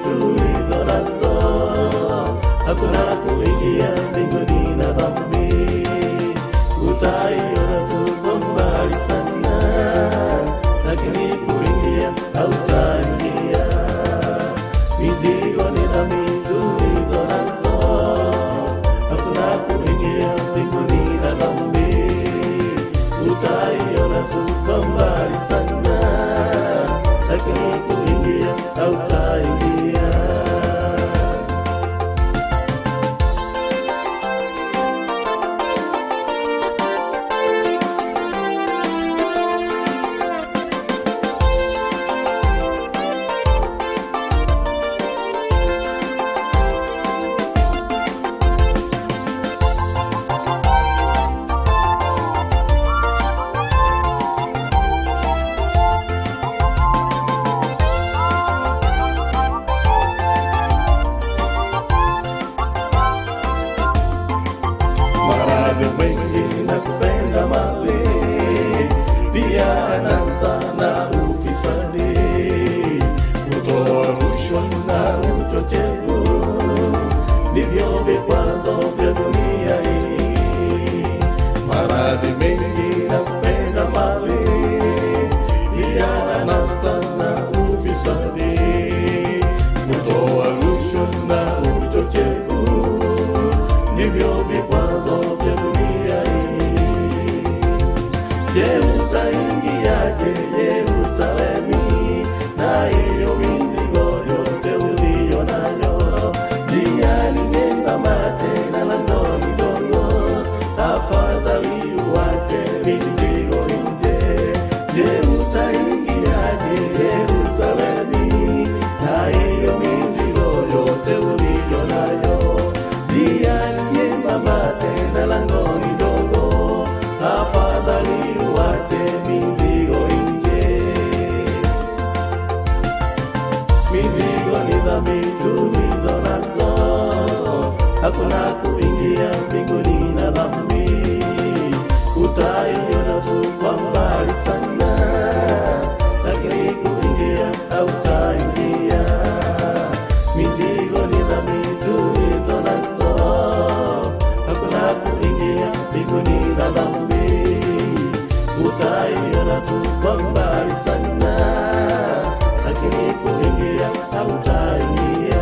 tulizo nazo, hakuna kuingia mbinguni na dhambi. Utaiona tu kwa mbali sana, lakini kuingia hautaingia. Mizigo ni dhambi tulizo nazo, hakuna kuingia mbinguni na dhambi. Utaiona tu kwa mbali sana, lakini kuingia hautaingia. Maradhi mengi na kupenda mali, pia anasa na ufisadi, kutoa rushwa na uchochevu, ndivyo vikwazo vya dunia hii. Maradhi mengi na kupenda mali, pia anasa na ufisadi, kutoa rushwa na uchochevu ndivyo vikwazo vya dunia hii. Je, utaingiaje Yerusalemi na hiyo mizigo yote uliyo nayo? Njia ni nyembamba tena lango ni dogo, afadhali uache mizigo nje. Je, utaingiaje Yerusalemi na hiyo mizigo yote uliyo nayo? Njia ni nyembamba tena lango ni dogo, afadhali uache mizigo nje. Mizigo ni dhambi tulizo nazo, hakuna kuingia mbinguni na dhambi. Utaiona tu kwa mbali sana, lakini kuingia hautaingia. Mizigo ni dhambi tulizo nazo, hakuna kuingia mbinguni na dhambi. Utaiona tu kwa mbali sana, lakini kuingia hautaingia.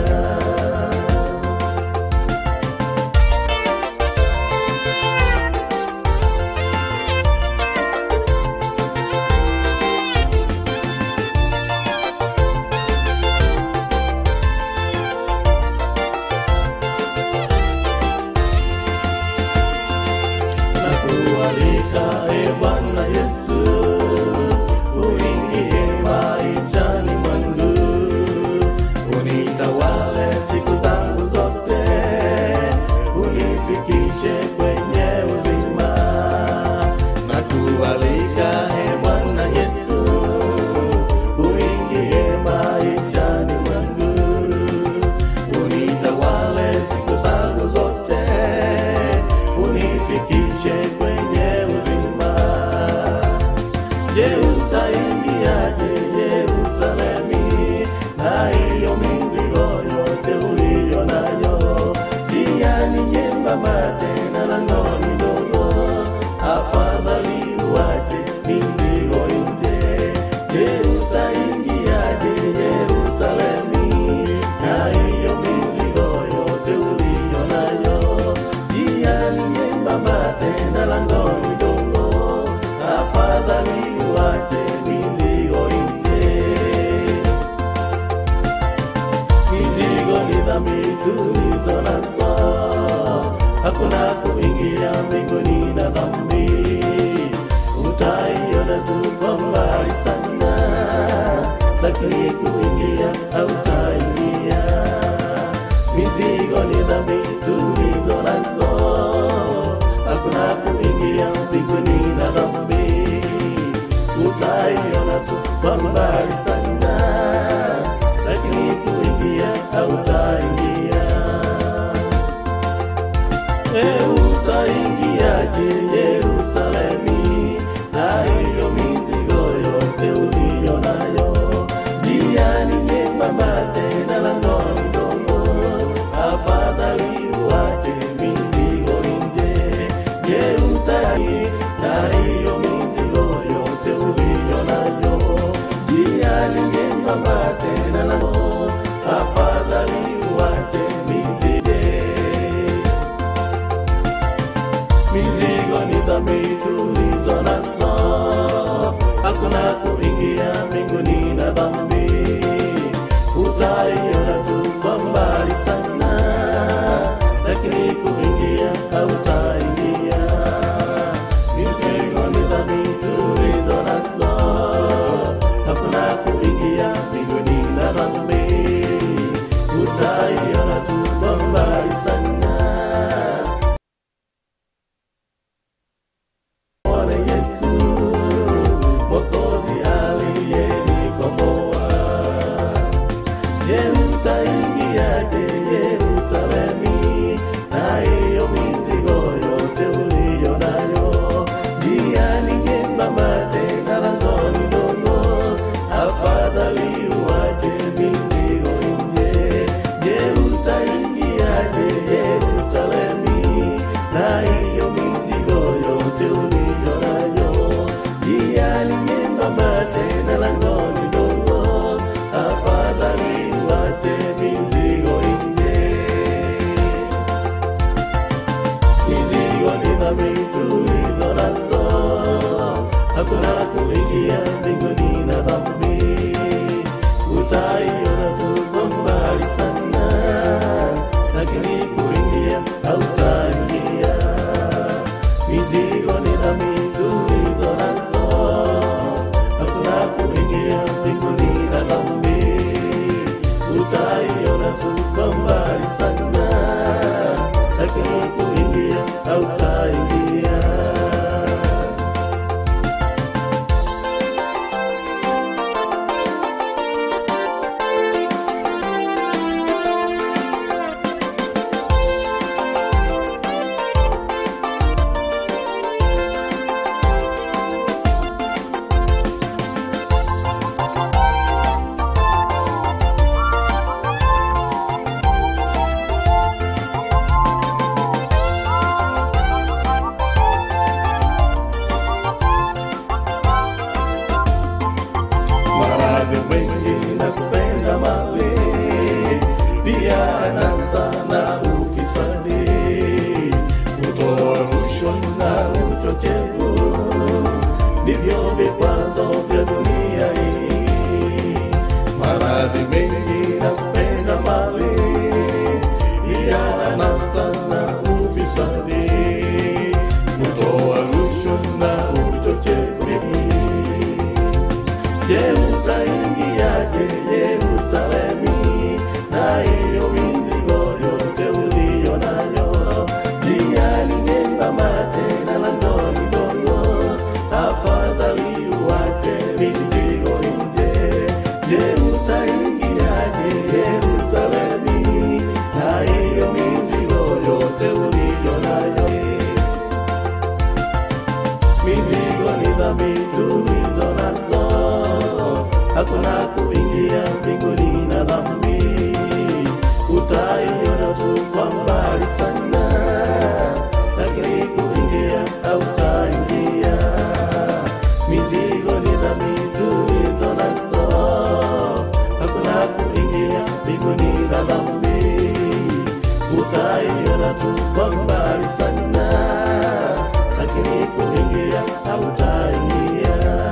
Nakualika e Bwana Yesu, uingie maishani mwangu, unitawale siku zangu zote, unifikishe kwenye uzima. Nakualika e Bwana Yesu, uingie maishani mwangu, unitawale siku zangu zote, unifikishe kwenye uzima. Je, utaingiaje Yerusalemi na hiyo mizigo yote uliyo nayo? Njia ni nyembamba tena lango ni dogo, afadhali uache mizigo nje. Je, utaingiaje Yerusalemi na hiyo mizigo yote uliyo nayo? Njia ni nyembamba tena lango ni dogo, afadhali uache mizigo nje. Mizigo ni dhambi tulizo nazo, hakuna kuingia mbinguni na dhambi. Utaiona tu kwa mbali sana, lakini kuingia hautaingia. Mizigo ni dhambi tulizo nazo, hakuna kuingia mbinguni na dhambi. Utaiona tu kwa mbali sana, lakini kuingia hautaingia. E, utaingiaje Yerusalemi na hiyo mizigo yote uliyo nayo? Njia ni nyembamba tena lango Utaiona tu kwa mbali sana. Bwana Yesu, Mwokozi aliyenikomboa. Je, utaingiaje Yerusalemu na hiyo mizigo yote uliyo nayo? Njia ni nyembamba tena langoni dogo, afadhali uache mizigo nje. Je, utaingiaje Yerusalemu na hiyo mizigo yote uliyo nayo? Njia ni nyembamba tena langoni dogo, afadhali uache mizigo nje. Mizigo ni dhambi tulizo nazo, hakuna kuingia mbinguni na dhambi. Utaiona tu kwa mbali sana, lakini kuingia hautaingia. Mizigo ni dhambi tulizo nazo, hakuna kuingia mbinguni na dhambi. Utaiona tu kwa mbali sana, lakini kuingia hautaingia. Maradhi mengi na kupenda mali, pia anasa na ufisadi, kutoa rushwa na uchochevu, ndivyo vikwazo vya dunia hii. Maradhi mengi na kupenda mali, pia anasa na ufisadi, kutoa rushwa na uchochevu. Je, utaingiaje Yerusalemu na hiyo mizigo yote uliyo nayo? Njia ni nyembamba tena langoni dogo, afadhali uache mizigo nje. Je, utaingiaje Yerusalemu na hiyo mizigo yote uliyo nayo? Mizigo ni dhambi tulizo nazo, hakuna kuingia mbinguni na dhambi. Utaiona tu kwa mbali sana, lakini kuingia hautaingia. Mizigo ni dhambi tulizo nazo, hakuna kuingia mbinguni na dhambi. Utaiona tu kwa mbali sana, lakini kuingia hautaingia.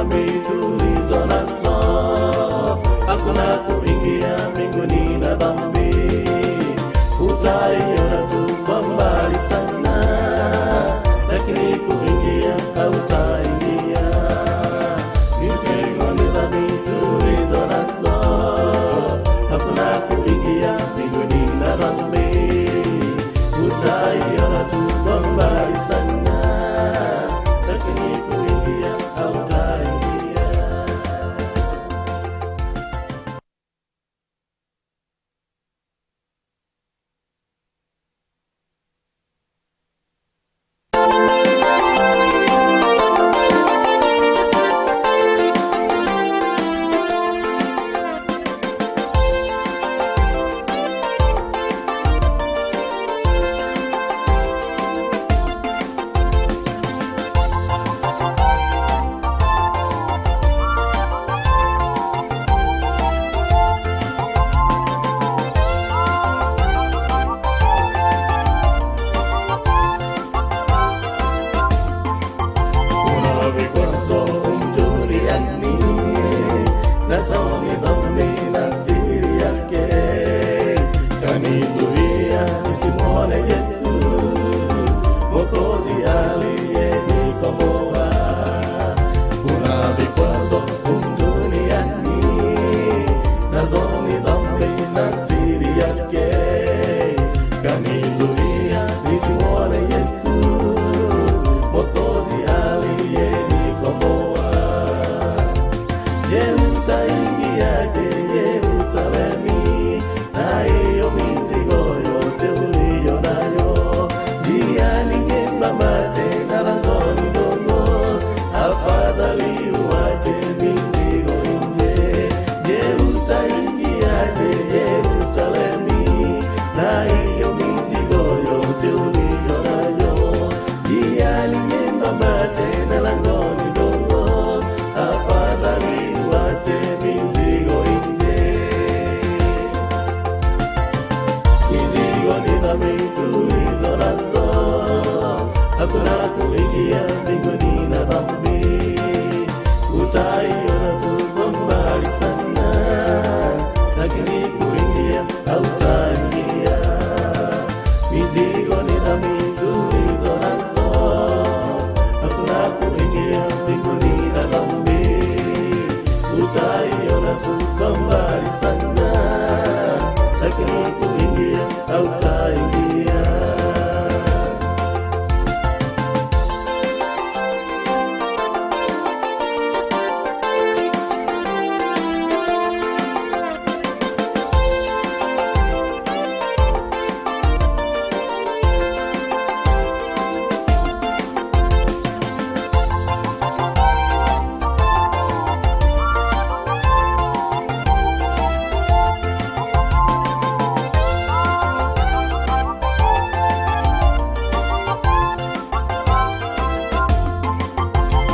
dhambi tulizo nazo, hakuna kuingia mbinguni na dhambi. Utaiona tu kwa mbali sana, lakini kuingia hautaingia. Mizigo ni dhambi tulizo nazo, hakuna kuingia mbinguni na dhambi. Utaiona tu kwa mbali sana, lakini kuingia hautaingia. Kuna vikwazo duniani, nazo ni dhambi na siri yake, kanizuia nisimwone Yesu, Mwokozi aliyenikomboa. Kuna vikwazo duniani, nazo ni dhambi na siri yake, kanizuia nisimwone Yesu, Mwokozi aliyenikomboa. Je, utaingiaje Yerusalemi na hiyo mizigo yote uliyo nayo? Njia ni nyembamba tena langoni dogo, afadhali uache mizigo nje. Je, utaingiaje Yerusalemi na hiyo mizigo yote uliyo nayo? Njia ni nyembamba tena langoni dogo, afadhali uache mizigo nje. Mizigo ni dhambi tulizo nazo, hakuna kuingia mbinguni na dhambi. Utaiona tu kwa mbali sana, lakini kuingia hautaingia. Mizigo ni dhambi tulizo nazo, hakuna kuingia mbinguni na dhambi. Utaiona tu kwa mbali sana, lakini kuingia hautaingia.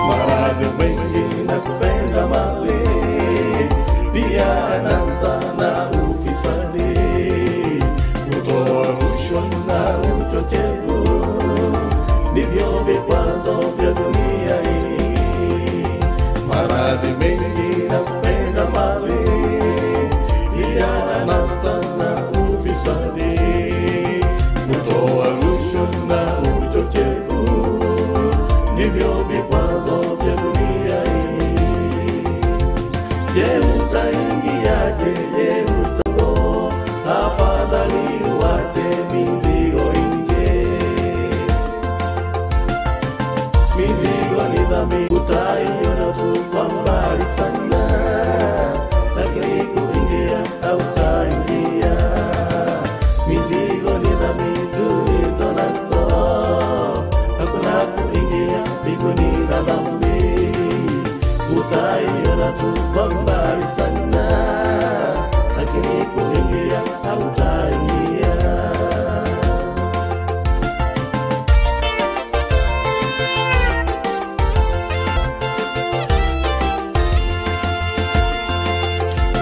Maradhi mengi na kupenda mali, pia anasa na ufisadi, kutoa rushwa na uchochevu, ndivyo vikwazo vya dunia hii. Maradhi mengi na kupenda mali, pia anasa na ufisadi, kutoa rushwa na uchochevu ndivyo vikwazo vya dunia hii. Je, utaingiaje Yerusalemu? Afadhali uache mizigo nje. Mizigo ni dhambi, utaiona tu kwa mbali sana, lakini kuingia hautaingia. Mizigo ni dhambi tulizo nazo, hakuna kuingia mbinguni na dhambi. Utaiona tu kwa mbali sana, lakini kuingia hautaingia.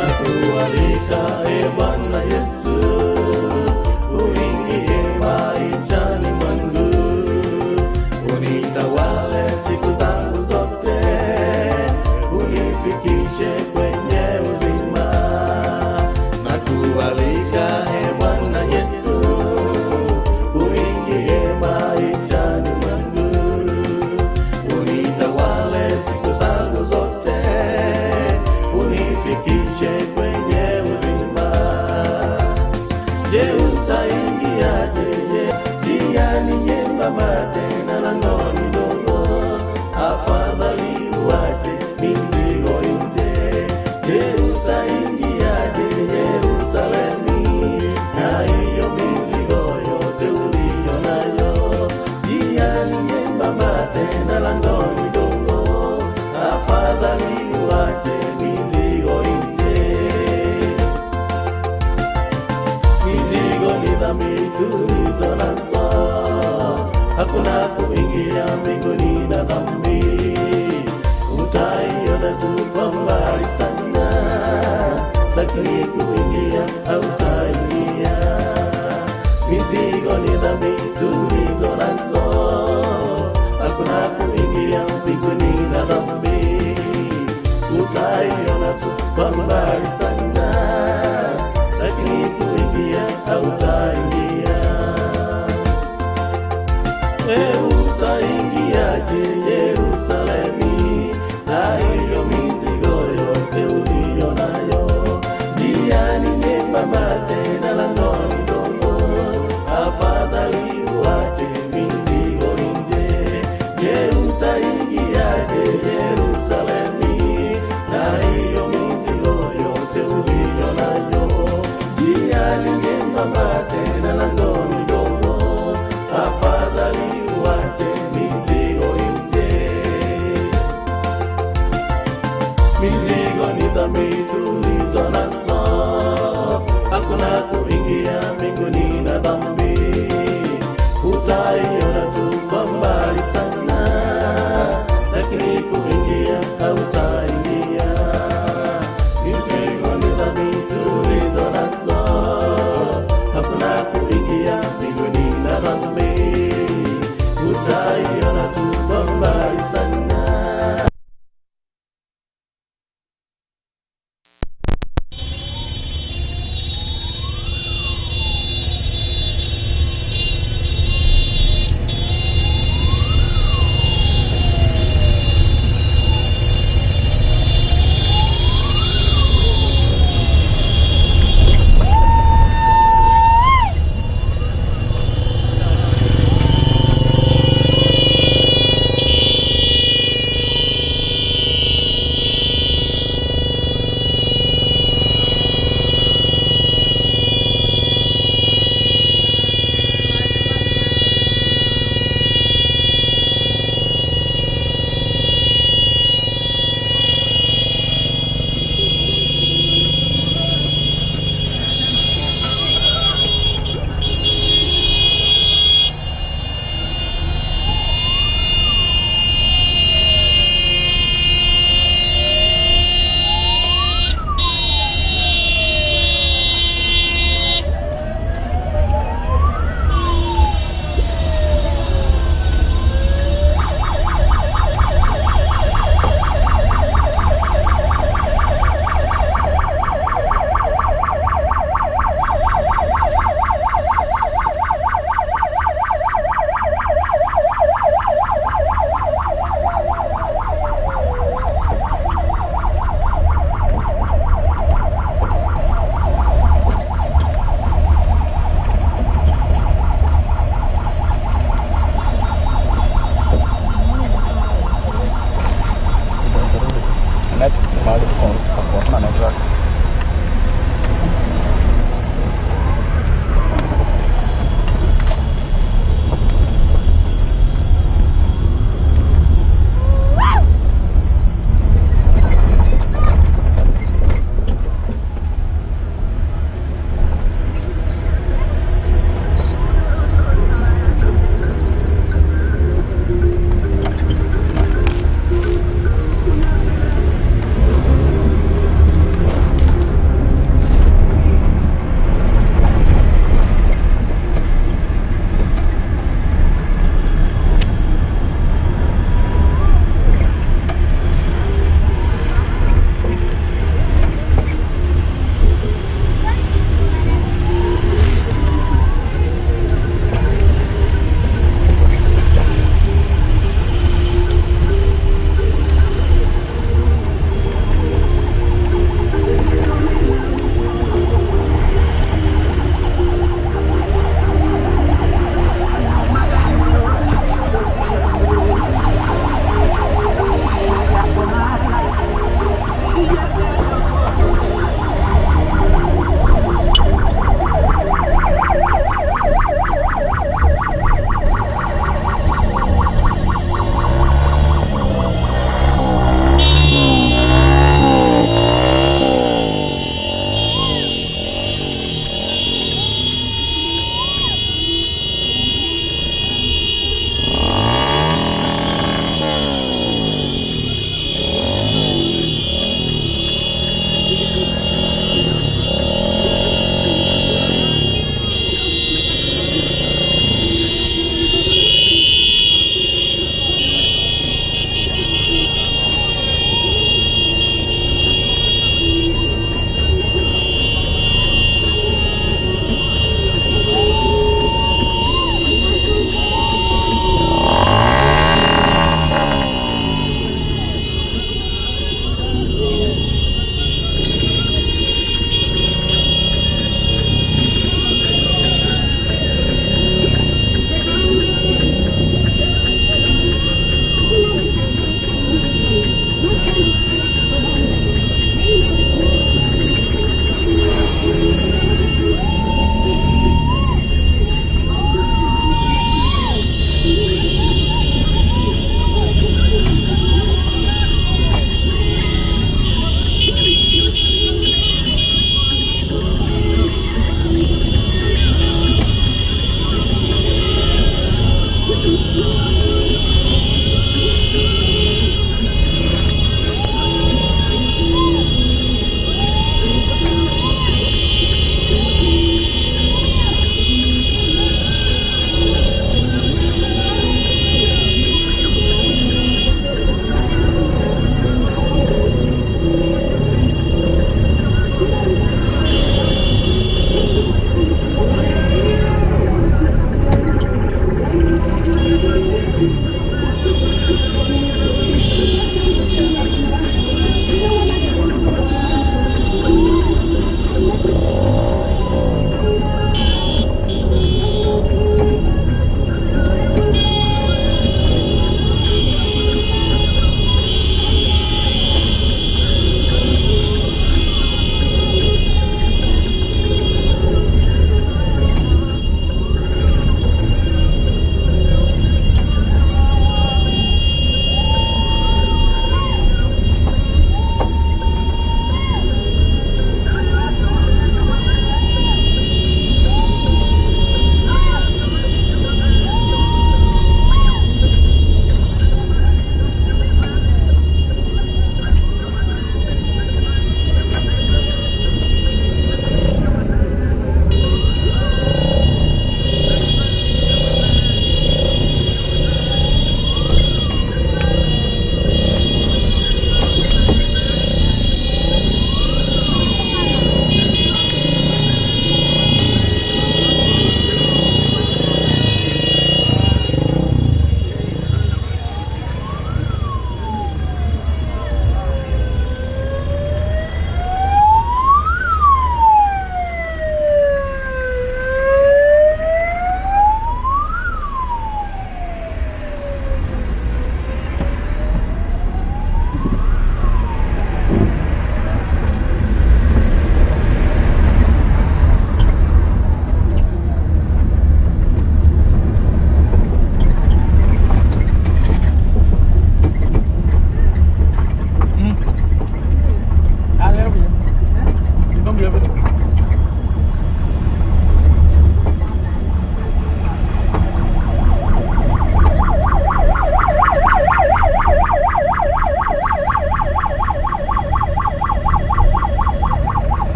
Nakualika e Bwana Yesu, uingie maishani mwangu, unitawale siku zangu zote. unifikishe kwenye uzima. Nakualika e Bwana Yesu, uingie maishani mwangu, unitawale siku zangu zote, unifikishe kwenye uzima. Je, utaingiaje? Njia ni nyembamba tena lango ni dogo, afadhali uache mizigo nje. Je, utaingiaje Yerusalemu na hiyo mizigo yote uliyo nayo? Njia ni nyembamba tena lango ni dogo, afadhali uache mizigo nje. Mizigo ni dhambi tulizo nazo, hakuna kuingia mbinguni na dhambi. Utaiona tu kwa mbali sana, lakini kuingia hautaingia. Mizigo ni dhambi tulizo nazo, hakuna kuingia mbinguni na dhambi. Utaiona tu kwa mbali sana, lakini kuingia hautaingia. E, utaingiaje Yerusalemu na hiyo mizigo yote uliyo nayo? Njia ni nyembamba tena lango ni dogo, afadhali uache mizigo nje. Je, utaingiaje Yerusalemu na hiyo mizigo yote uliyo nayo? Njia ni nyembamba tena lango ni dogo, afadhali uache mizigo nje. Mizigo ni dhambi tulizo nazo, hakuna kuingia mbinguni na dhambi. Utaiona tu kwa mbali sana,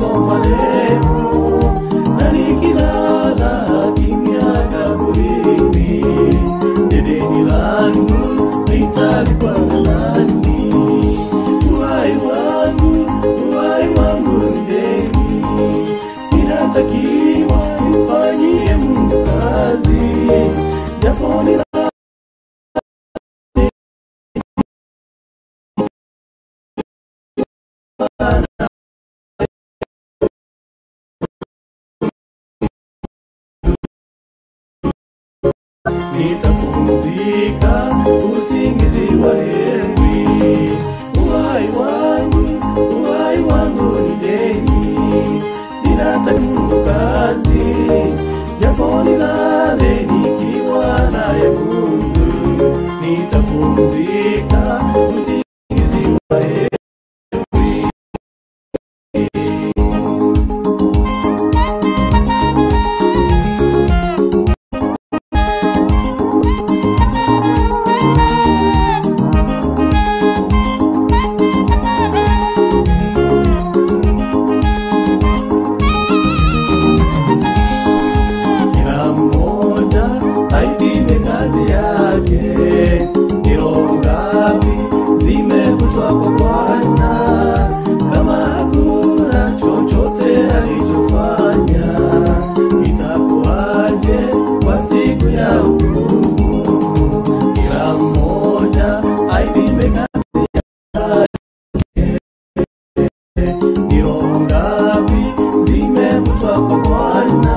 Mapumziko marefu, na nikilala kimya kaburini, je, deni langu nitalipwa na nani? Uhai wangu, uhai wangu ni deni, ninatakiwa nimfanyie Mungu kazi, japo ni nitapumzika usingizi wa heri. Uhai wangu, uhai wangu ni deni, ninataka Mungu kazi, japo nilale nikiwa naye Mungu, nitapumzika usingizi wa heri. Kila mmoja aipime kazi yake. Ni roho ngapi zimekutwa kwa Bwana? Kama hakuna chochote alichofanya, itakuwaje kwa siku ya hukumu? Kila mmoja aipime kazi yake. Ni roho ngapi zimekutwa kwa Bwana?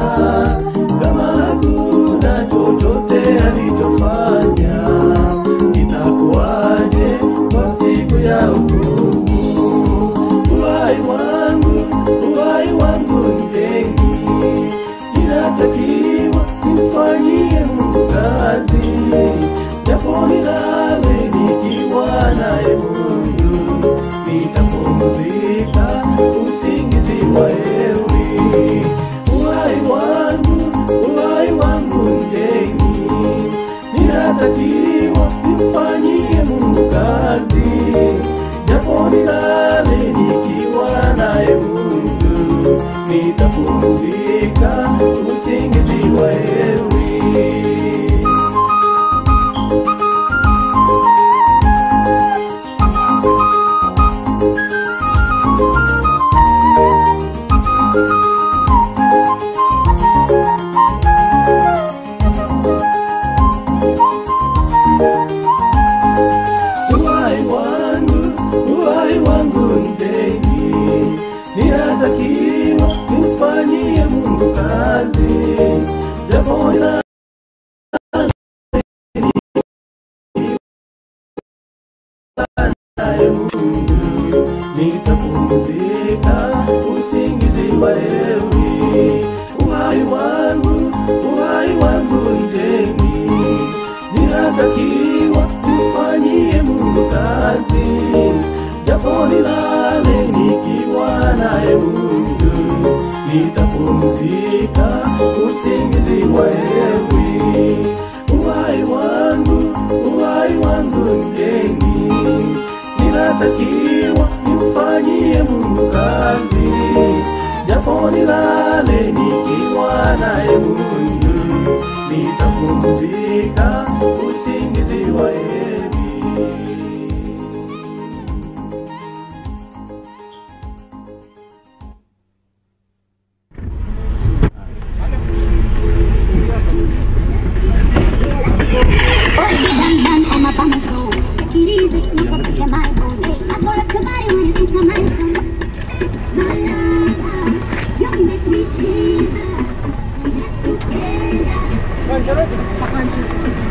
Kama hakuna chochote alichofanya, itakuwaje kwa siku ya hukumu? Uhai wangu, uhai wangu ni deni, ninatakiwa nimfanyie Mungu kazi, japo nilale nikiwa naye Mungu, nitapumzika usingizi wa heri. Uhai wangu, uhai wangu ni deni, ninatakiwa nimfanyie Mungu kazi, japo nilale nikiwa naye Mungu, nitapumzika usingizi wa heri. Uhai wangu, uhai wangu ni deni, ninatakiwa nimfanyie Mungu kazi, japo nilale naye Mungu, nitapumzika usingizi wa heri. Uhai wangu, uhai wangu ni deni, ninatakiwa nimfanyie Mungu kazi, japo nilale nikiwa naye Mungu, nitapumzika usingizi wa heri. Uhai wangu, uhai wangu ni deni, ninatakiwa nimfanyie Mungu kazi, japo nilale nikiwa naye Mungu, nitapumzika usingizi wa heri. Oye, dan dan on my bum throw. Take it easy, look up at my bone. I go to body when you enter my zone. My love, you make me shiver. Together.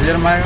Jeremiah.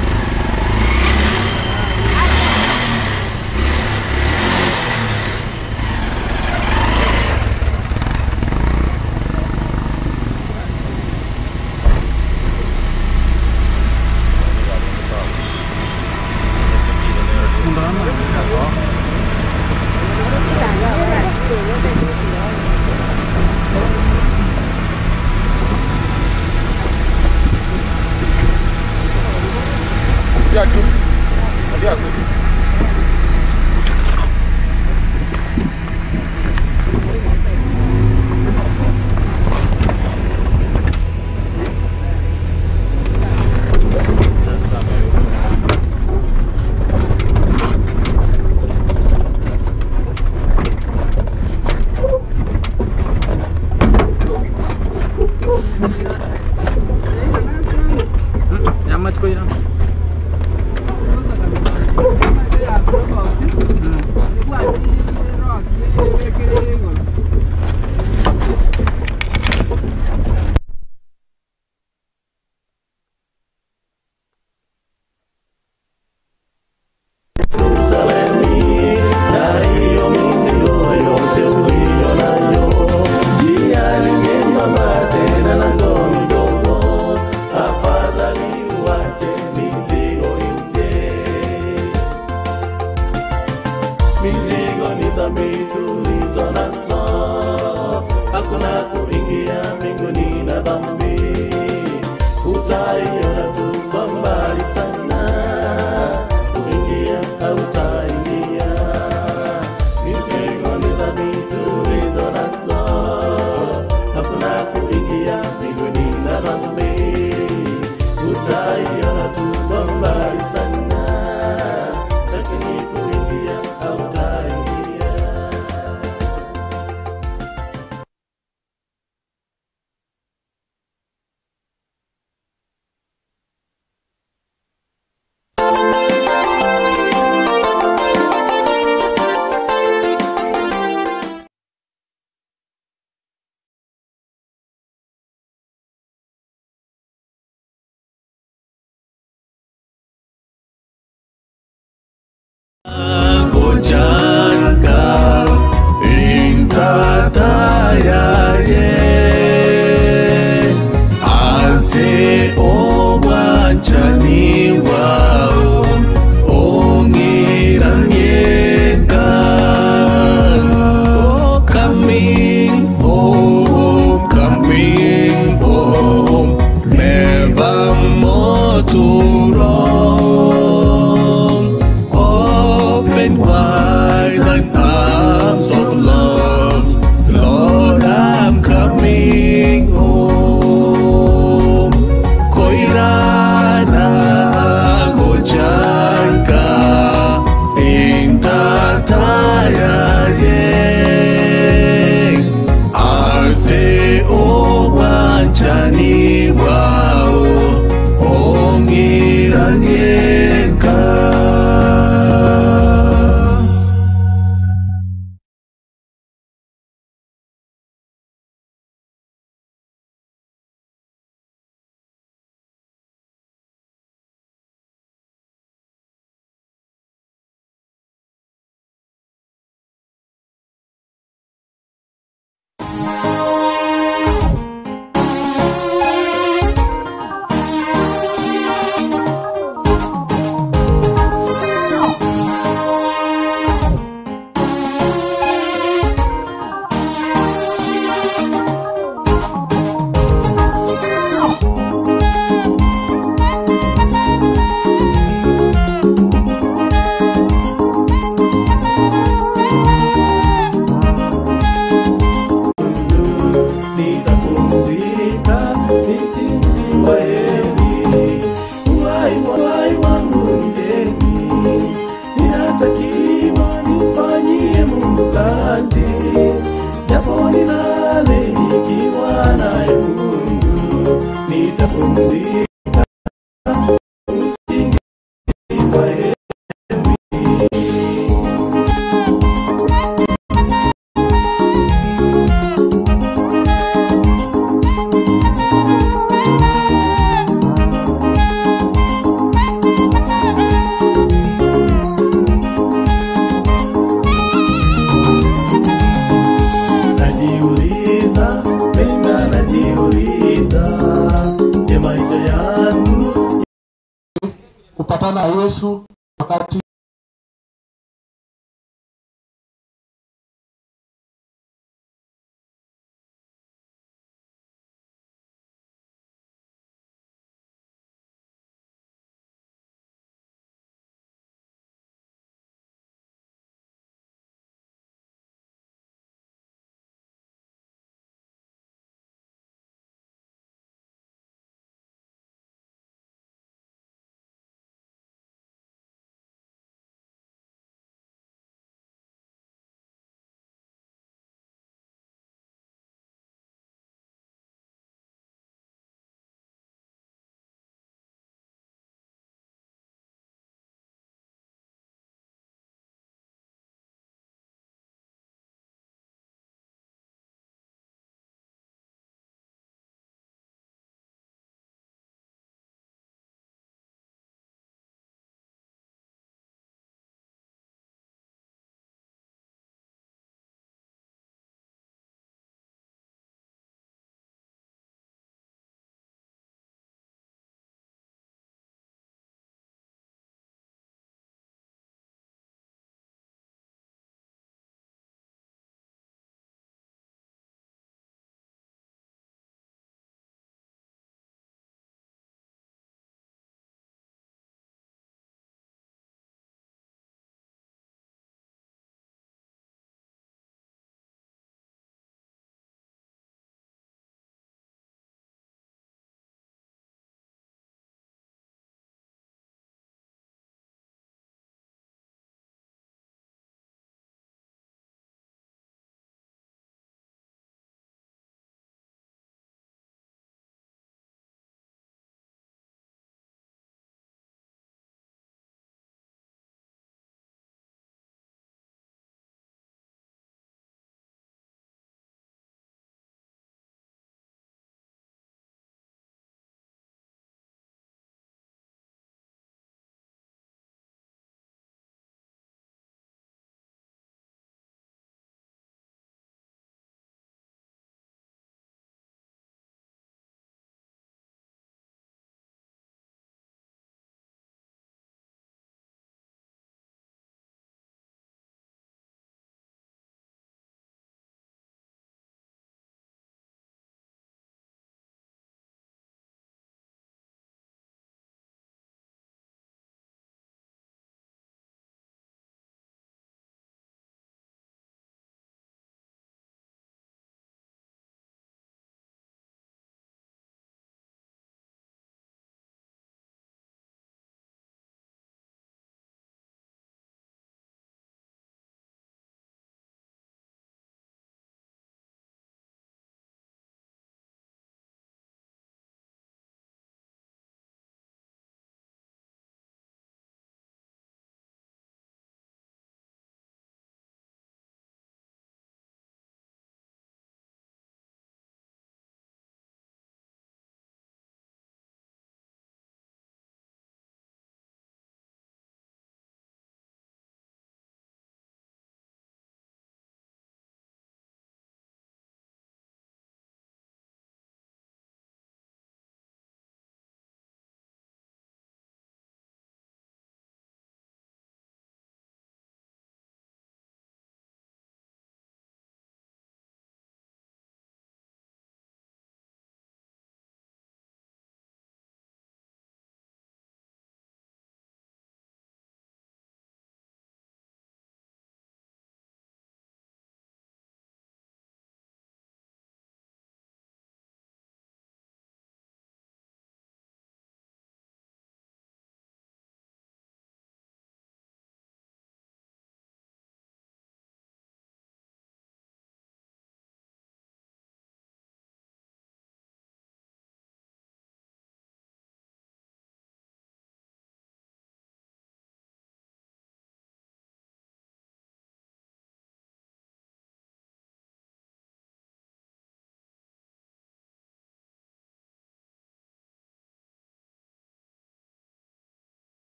Kupatana na Yesu wakati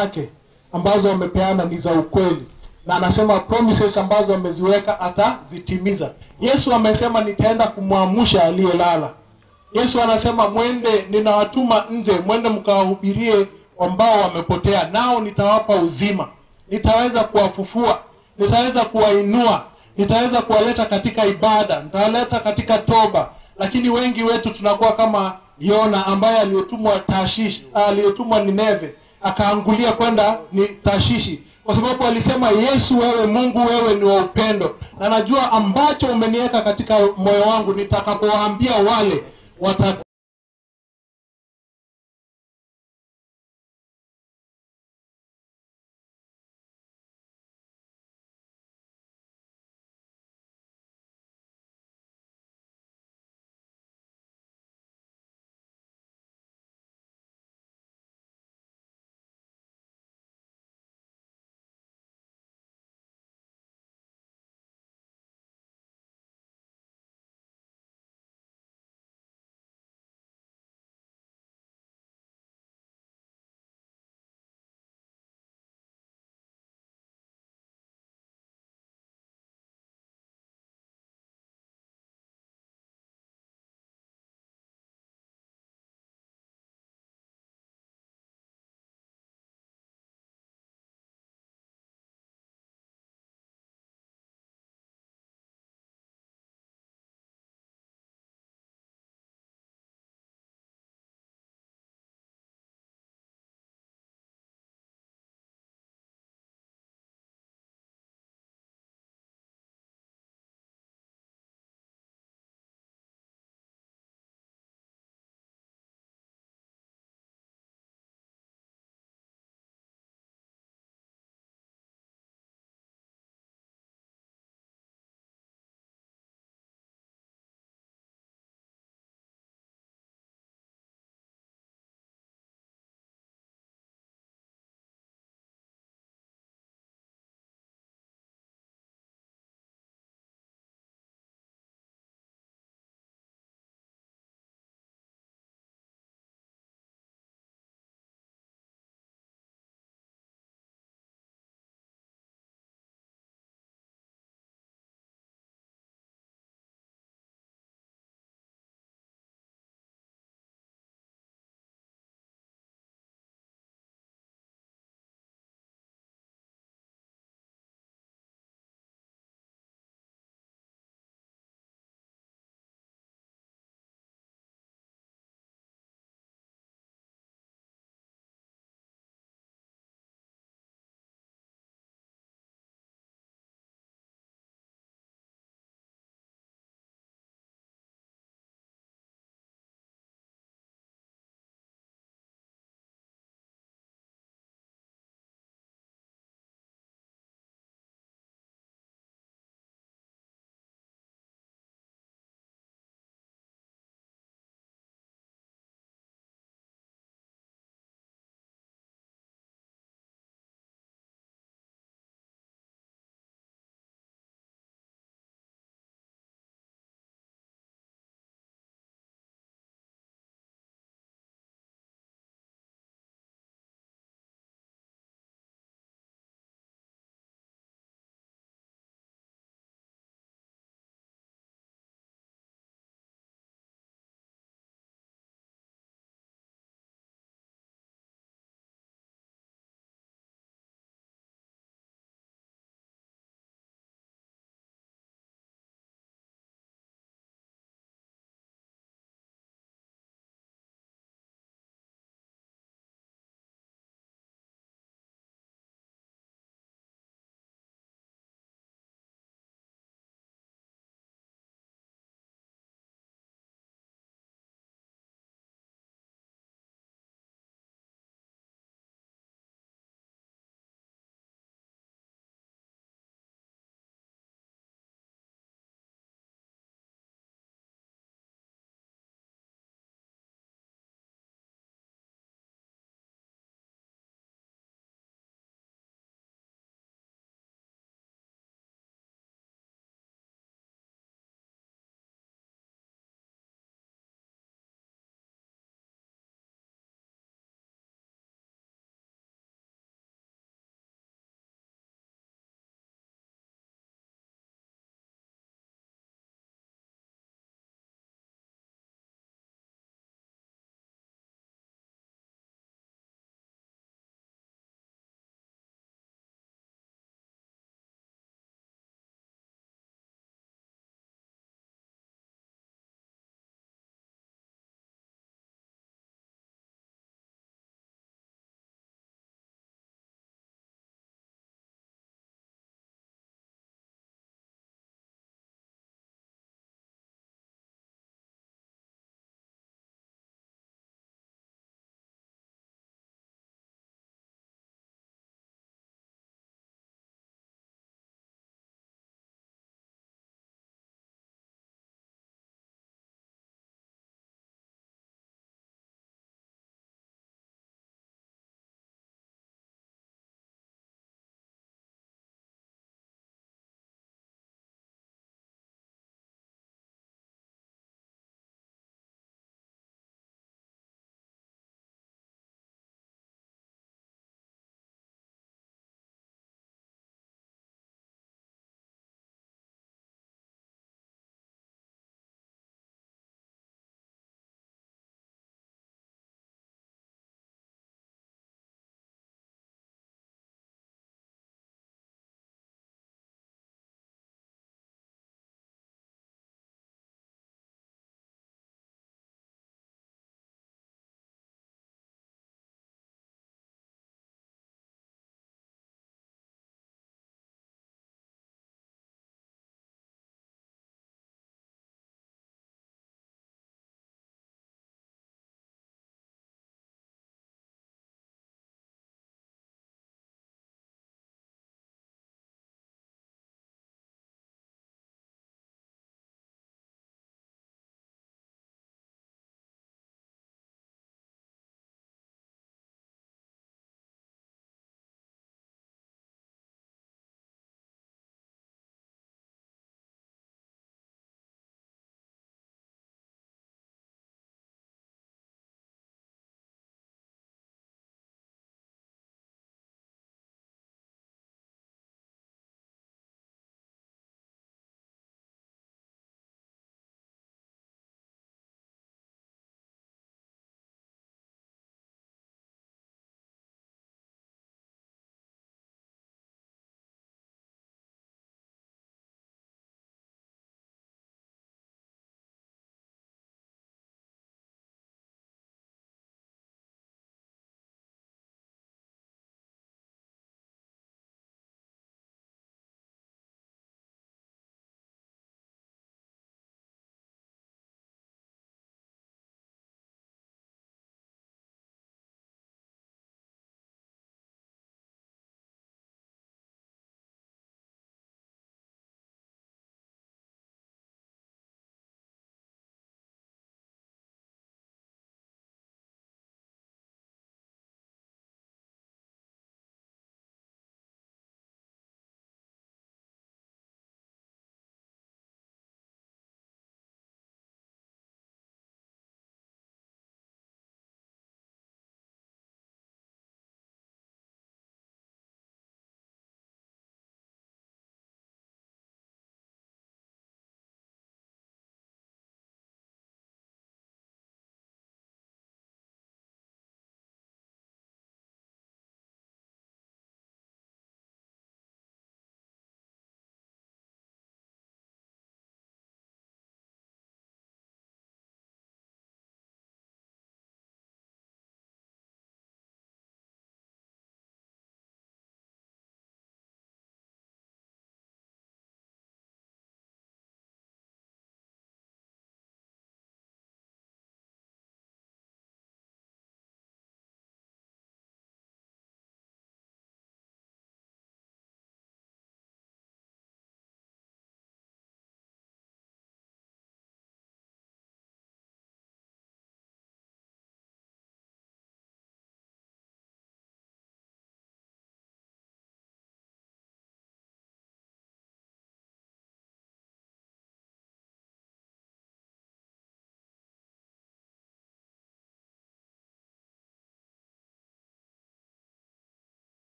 Zake ambazo amepeana ni za ukweli, na anasema promises ambazo ameziweka atazitimiza. Yesu amesema nitaenda kumwamsha aliyelala. Yesu anasema mwende, ninawatuma nje, mwende mkawahubirie ambao wamepotea, nao nitawapa uzima, nitaweza kuwafufua, nitaweza kuwainua, nitaweza kuwaleta katika ibada, nitawaleta katika toba. Lakini wengi wetu tunakuwa kama Yona ambaye aliyotumwa Tashish, aliyotumwa Nineve akaangulia kwenda ni Tashishi kwa sababu alisema Yesu, wewe Mungu, wewe ni wa upendo, na najua ambacho umeniweka katika moyo wangu, nitakapowaambia wale wata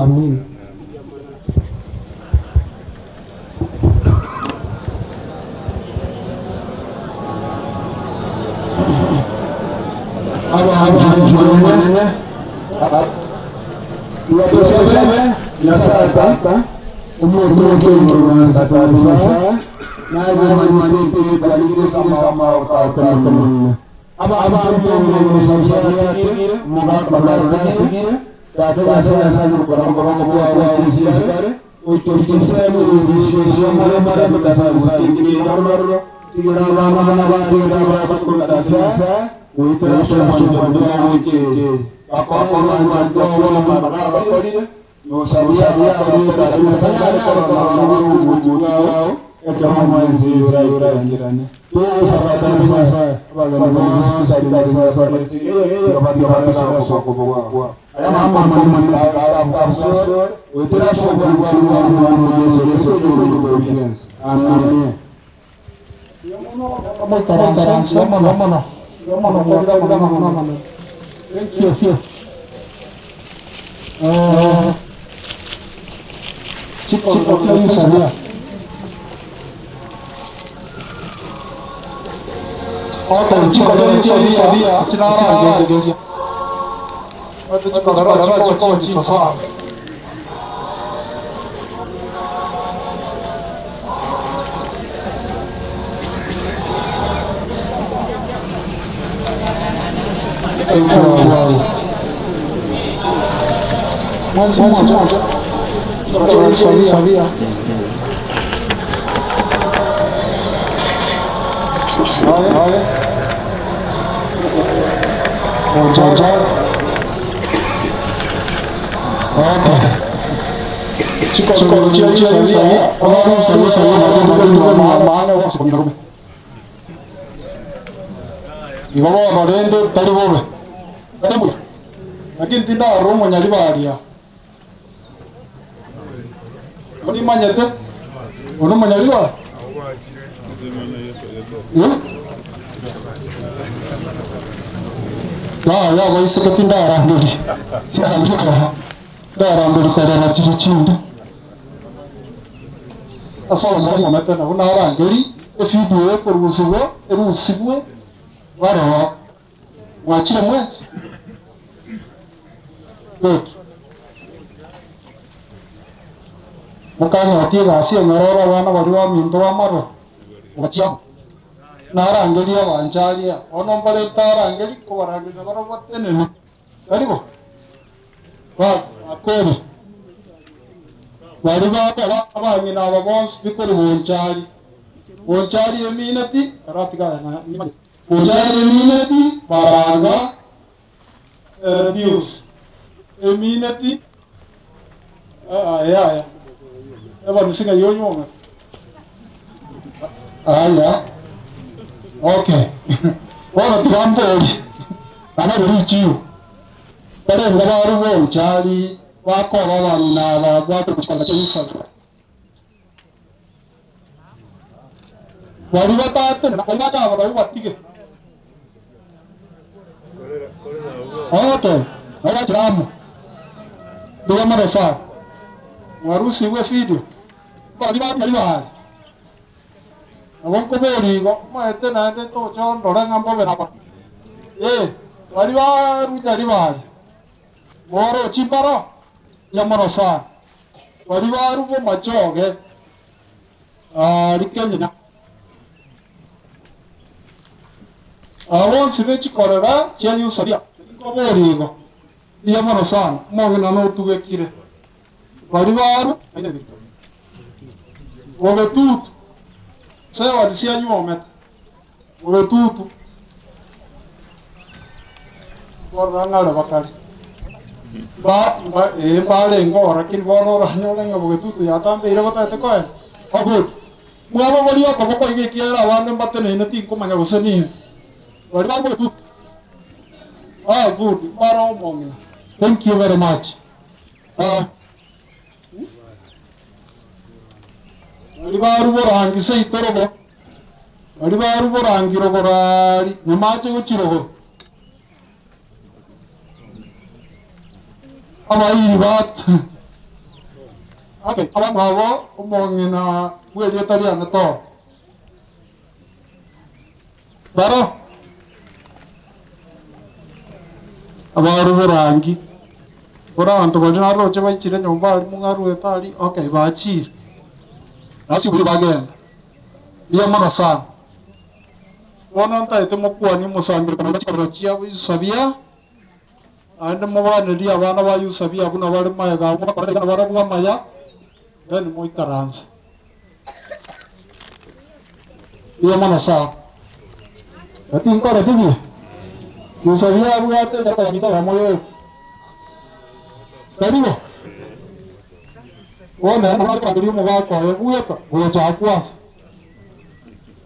Amin. Thank you. Chico, Chico, Okay, chico, chico, sabia, chico, chico, chico, Sabía. Vale, vale. Moja. Okay. Chico, chico, chico, chico, sabía. Oh, sabía, sabía. Igo barende tari bobe. Tari Lakini tinda romo nyalibaria. Oni manyete? Ono manyaliwa? Eh? Ya, ya, waise katinda aranduri. Ya, nduka. Da aranduri kwa na chiri chindi. Asa omwana mete na una arangeri efidio ekorusiwe erusigwe waro mwachire mwezi. Good. Mukanya gasi enyororo abana bari baminto bamarwa gachia narangeria bancharia ono mbareta arangeri kobarangeria baro batenene karibu bas akweri bari bakora abang'ina aba bonsi bikori bonchari bonchari emineti aratigana na bonchari emineti baranga reviews emineti aya aya Eba nisinga yonyonga. Aya. Okay. Bono tibambori. Bana buri chiu. Bare ngaba rubo chali wako baba na ba ba kuchikala chisa. Bari batate na bari bata ba bari batige. Okay. Bari chiramu. Ndiga marasa. Mwarusi we video. Bari bari bari. Abonko borigo maete naende tochondore ng'a mbobe naba. Eh, bari baruta ribari. Boro chimbaro ya marasa. Bari barubo machoge. Ah, rikenya. Abonsi bechikorera chianyusaria. Borigo. Ya marasa. Mogena no tugekire. Bari baru Bogetutu. Sewa disianyuomete. Bogetutu. Borang'are bakare. Ba ba e bale ngora kiri bono oranyore ng'a bogetutu yatambeire batagete koera. Oh good. Mwabo bori okoboko iga ekiagera abande mbateneine tinkomanya gose nini. Bari ba bogetutu. Ah good. Bara omong'ina. Thank you very much. Ah. Baria borangi seito rogoro, baria baria borangi rogoro aaria, nyamache gochia rogoro. Abairi ba Okay, abamwabo omong'ina bw'erieta riane toro. Baro abaru borangi, bono abanto baria naroche baichire nyomba aria mong'aruete aria, okay bachire, ase oboria bagenda, mbuya mono sana. Bono ntaete mokwanie omosangererekano oria chikorera chiabo Yusabia, naende mobanerie abana ba Yusabia buna bare magega abwo bakorere iga nabarabwo amaya, then moikaranse. Mbuya mono sana. Na tinkoreti buya? Yusabia abwate enyama ya eyemo yoka. Tari bo? Bono ere nabo akorangeria omogaka oye bweka gocha akwo ase.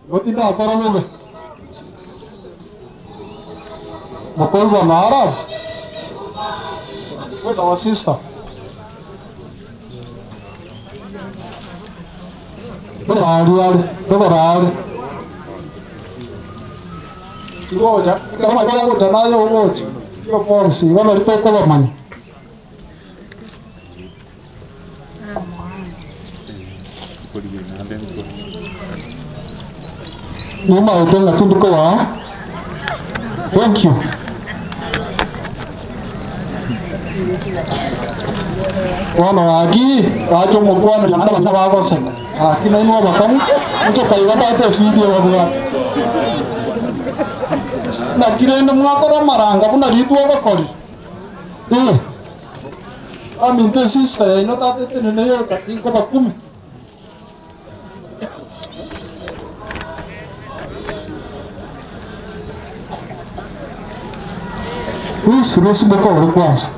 Igo tindakora bobe. Mokoigwa naro? Where's our sister? Togora are, togora are. Igocha, ekero omanyete ogocha naye ogocha. Igo bonsi, bono riria tokobamanya. Nimaete ng'a tindi kobaa. Thank you. Bono gaki, gaki omokwaneri naende abanto bagoseka. Gaki nainwe abakong'u, inche kaiga tata efidio babwate. Naki rende mwakora amaranga buna ritwe ogokorire? Ee. Baminto esista yaino tata etenene yoka tinkoba kumi. Rusi rusi bokore kwanza.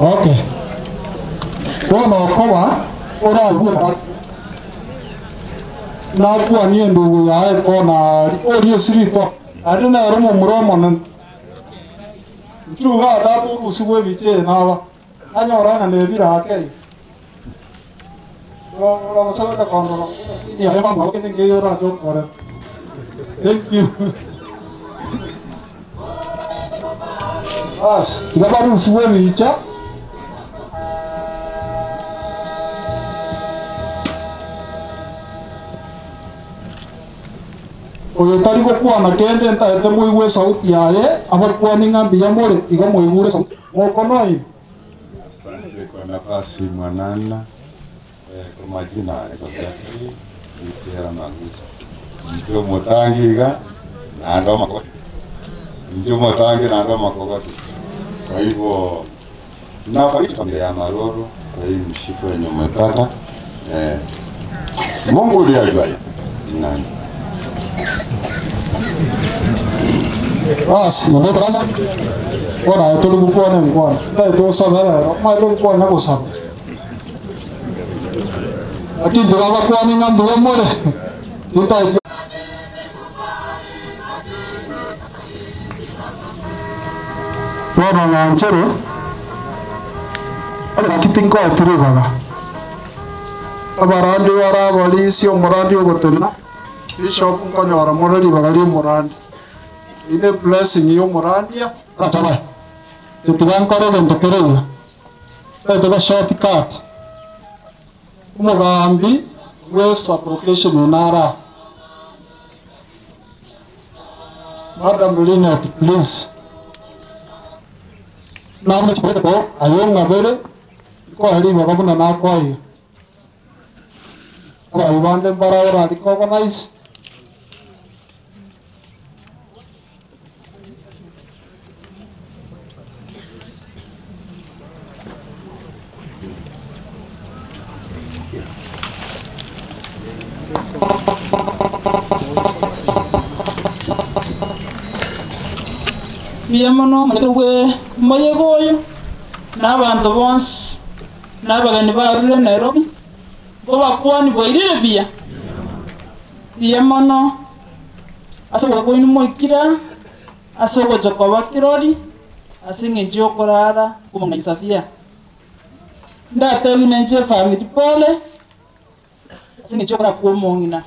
Okay. Bono okoba orabue nakwanie endugu yaye kona orie esirito Naende nere omomura omonene. Inchuo iga tata orusigwe ebicha eye naba, anyora ng'a nebire ake iga. Orabasabeka kondora lakini aye bamwabo kende nkeiyo orache okorera. Thank you. Bas, iga barusigwe ebicha. Oyo tari gokwana kende ntaete moigwe esauti yaye, abakwani ng'a mbuya more, igo moigure esauti mokonoina. Asante kwa nafasi mwanana. Eh, kwa majina naitwa Zachary Mitera Magucha. Inche omotangi iga naende omakogoti. Inche omotangi naende omakogoti. Kwa hivyo nafariki familia ya Maroro kwa hii mshipa yenye umepata. Eh, Mungu ndiye ajuaye ni nani. Bas, naende toransa bono aye tori gokwana enkwana, ntaete osabe rero, omanyete gokwana gosaba. Lakini tibabakwane ng'a mbuya more, tintaeti. Bono ng'anchere, gaki tinkoeti ribaga. Abarandi bare abarisia omorandi ogotenena, bishop nkonyora more ribaga ri'omorandi. Eyio ne blessing y'omorandia. Tata, tiga nkore egento kere iga, ntaete go short cut. Omogambi bwe sub-location eye nare aa. Madam Linet, please. Nabuna chiprotocol, aye ong'abere, nkoe ribaga buna nakoa iga. Abayi bande mbare orarike organize. Mbuya mono omanyete bwe omoyega oyo, na abanto bonsi, na abageni barure Nairobi, nkobakwani bwairire buya, buya mono ase ogocha kwaino moikire aa, ase ogocha koba kirori, ase eng'encho y'okorara komong'ainsa buya. Ndatebi nenche efamiri pole, ase eng'encho okora kwa omong'ina.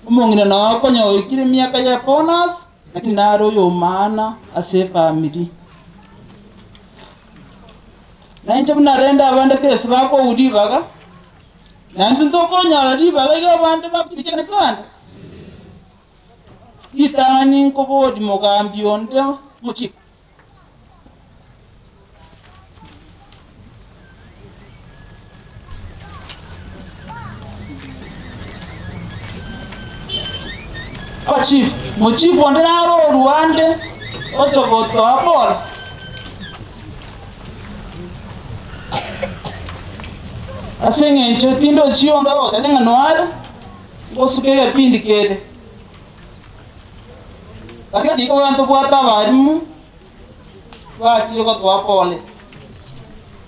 Omong'ina noo okonya oikire emiaka ya bonus, lakini nare oyo omaana ase efamiri. Nainche buna rende abande kera ase bakoigwa ribaga, naintwe ntokonyora ribaga iga abande bagochibichekana keganda. Ritang'ani nkoboria mogambi onde omochief. Abachief, mochief onde nare oruande ocha gotoa pole. Ase eng'encho tindochi onde ogoteba ng'a noare, ngosuka egepindi kere. Lakini igo ntobwate abalimu bachire gotoa pole.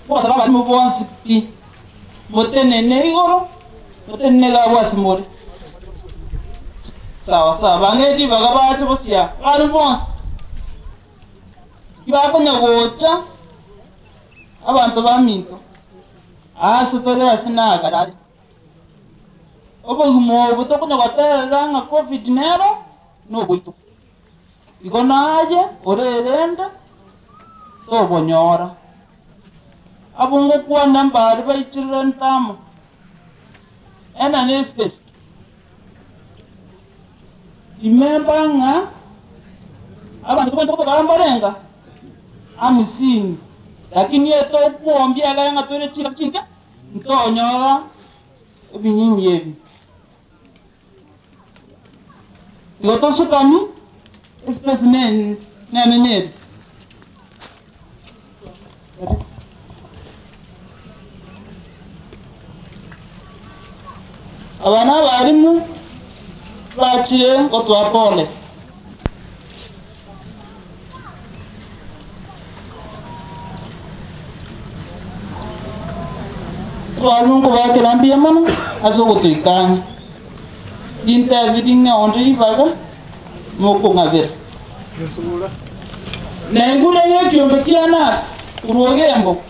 Nkobasaba abalimu bonsi pi, motenene igoro, motenene iga abwo ase more. Sawa sawa, bang'e ribaga bache bosia, abalimu bonsi. Tibakonya gocha abanto baminto, ase tore ase nagarari. Obogima obo tokonya goterera ng'a covid nero, noboito. Igo naye orerende, tobonyora. Abwo ngokwana mbare baichirire ntamo, ena ne space. Remember ng'a abanto tobwenerete kobaa mbarenga hamsini, lakini etokwombia ekero ng'a toire chingaki chinke, ntonyora ebinyinyi ebi. Igo tosukani, espace ne nenene ere. Aba na abalimu bachire gotoa pole. Abalimu nkobakera mbuya mono ase ogotoika ang'e. Rintebi ring'e onde ribaga mokong'abera. Naigure ng'a ekiombe kiane ase korwa ogembo.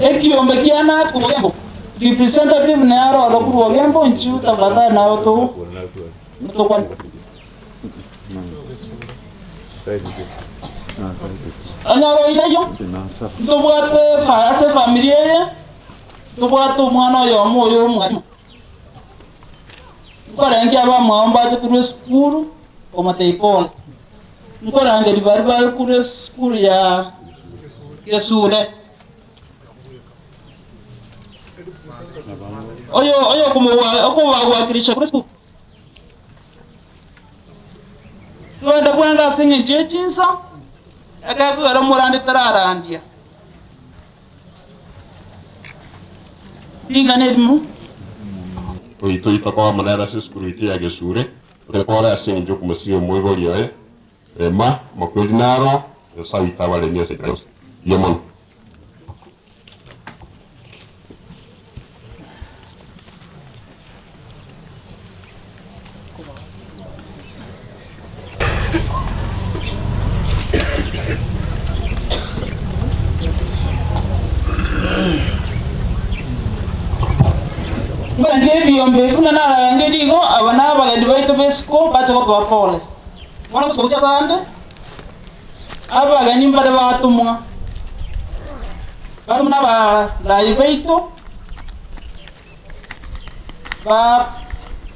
Ekiombe kiane ase korwa ogembo. Representative nere oro korwa ogembo inchuo tafadhali nabo to tokwane. Onye oroireyio, ntobwate efa ase efamiri eye, ntobwate omwana oyomo oyo omwalimu. Nkorengia abamwabo mbache korwa esukuru, komotebia pole. Nkorangeria baria bare korwa esukuru ya Gesure. Oyo oyo okomowa okobagwakirisha korwa esukuru. Togende bwango ase eng'encho ye chinsa, ekekogera omorandi tararandia. Ring'ana erimo. Oito oito amo nere ase esukuru yaito ya Gesure, tore ase eng'encho y'okomosiria omoibori oye, rema, amakweri naro, Nyasae oito abaremie ase enchera yonsi. Mbuya mono. Mbarenge ebiombe buna nararangerie igo, aba nabageni baito b'esiko bache gotoa pole. Bono mosike gochia asande, abageni mbare batomwa, batomwa nabarayi baito ba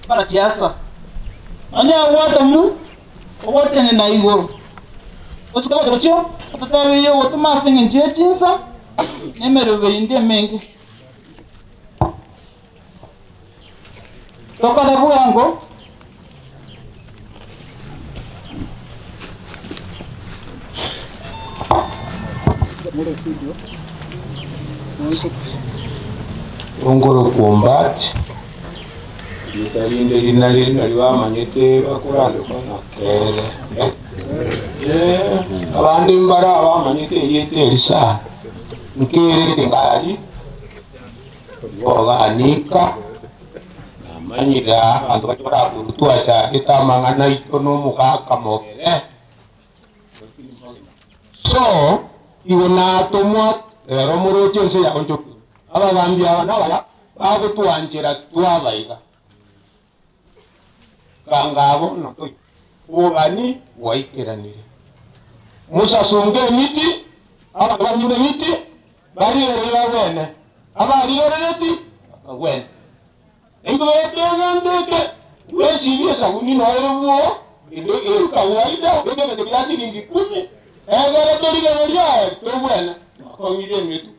barasiasa. Onye ogwatomu, ogotenena igoro, gochika gocha bosio, ototebirie ogotoma ase eng'encho ye chinsa, na emeroberi ende emenge. Tokore bwango. Ongoro Ombati, rieta rinde rinari nari bamanyete bakorandekwa ng'a kere. Eh, abande mbara bamanyete erieta eri sana. Nkerere ngari, oganika, namanyira abanto baria baraburutwa twachagete amang'ana aito na omogaka mogere. So igo natomwa rero moroche ense ya onchoki abagambi aba nabaya bagotwanchera twabaiga kangabo no obobani bwaikeranire musasunga emiti abanto banyure emiti barigereri bwene abarigerereti bwene into betegenteke wesibie esabuni noere bwo inde kawaida ebintu bya shilingi 10 egere torigereria tobwene twakong'irie emitu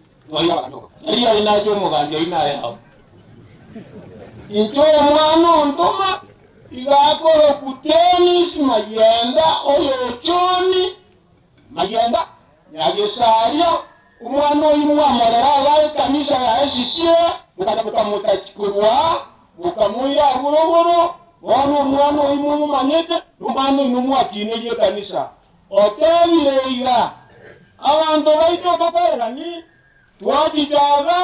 eria inacho omogambi aina yao incho omwana ontoma igakora kutenis mayenda oyochoni mayenda nyagesaria omwana oyu mwamorera aga ekanisa yae sitie mukamutakurwa mukamuira buroboro bono omwana oyu mumumanyete nomwana oyu nomwakinerie ekanisa otebire iga abanto baito bakorerani twachichaga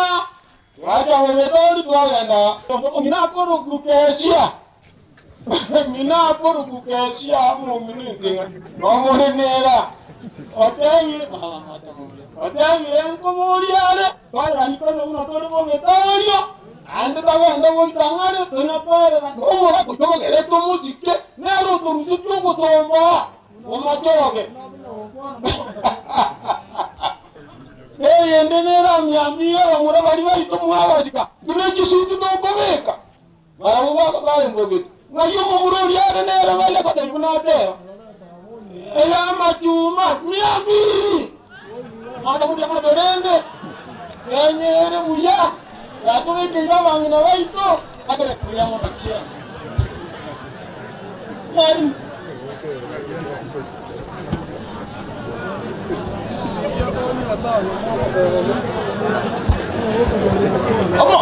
twacha bobetoli twagenda ng'ina akorukukesia ng'ina akorukukesia mumintinga nomorenera otebire otebire nkoboriare twarerani kono buna tori bobetorio ande tagenda goitang'are tonatwarera omogere tomusike nero torusi tiogotomba omachoge eyende neramyambire bamura bari baito mwabasika buna ekisutu tokobeka barabo barembogete ng'ai omomura oriare nere baire kotaibu nateba eyamachuma 200 mataburia enyere buya yatubekeire abang'ina baito akere kuya motakia mwarimu.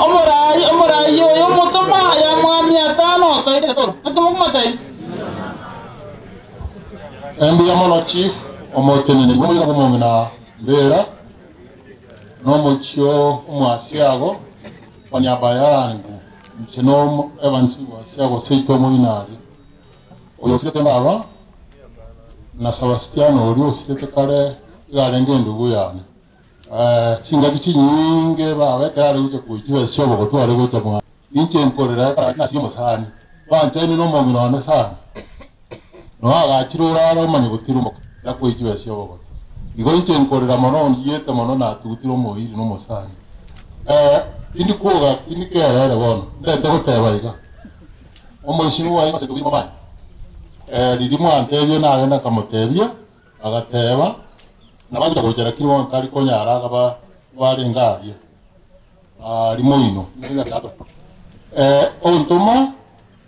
Omorai omorai oyo motoma ya mwami atano toire toro ntumokumatai embuya mono chief omotenene gwomoira bomong'ina mbera nomochio omwasiago oniaba yangu nche no Evans wasiago seito moinari oyo osirete mbaba na Sebastiano ori osirete kare igarenge endugu yane chingaki chinyinge baba ekero gocha kuichiba siobo tware gocha mwa inche nkorera nasi musani banchaine nomong'ina one sana no agachira orara omanye gotirumoka nakuichiba siobo igo inche nkorera mono ndiete mono natugutire omoiri nomosani tindi kuoga tindi kerere bono ndete goteba iga omoishimu wae ase kobima mani riri mwantebie nagenda nkamotebia agateba nabaguta gochera kiri bono tari konyara agaba barengaria rimoino ontoma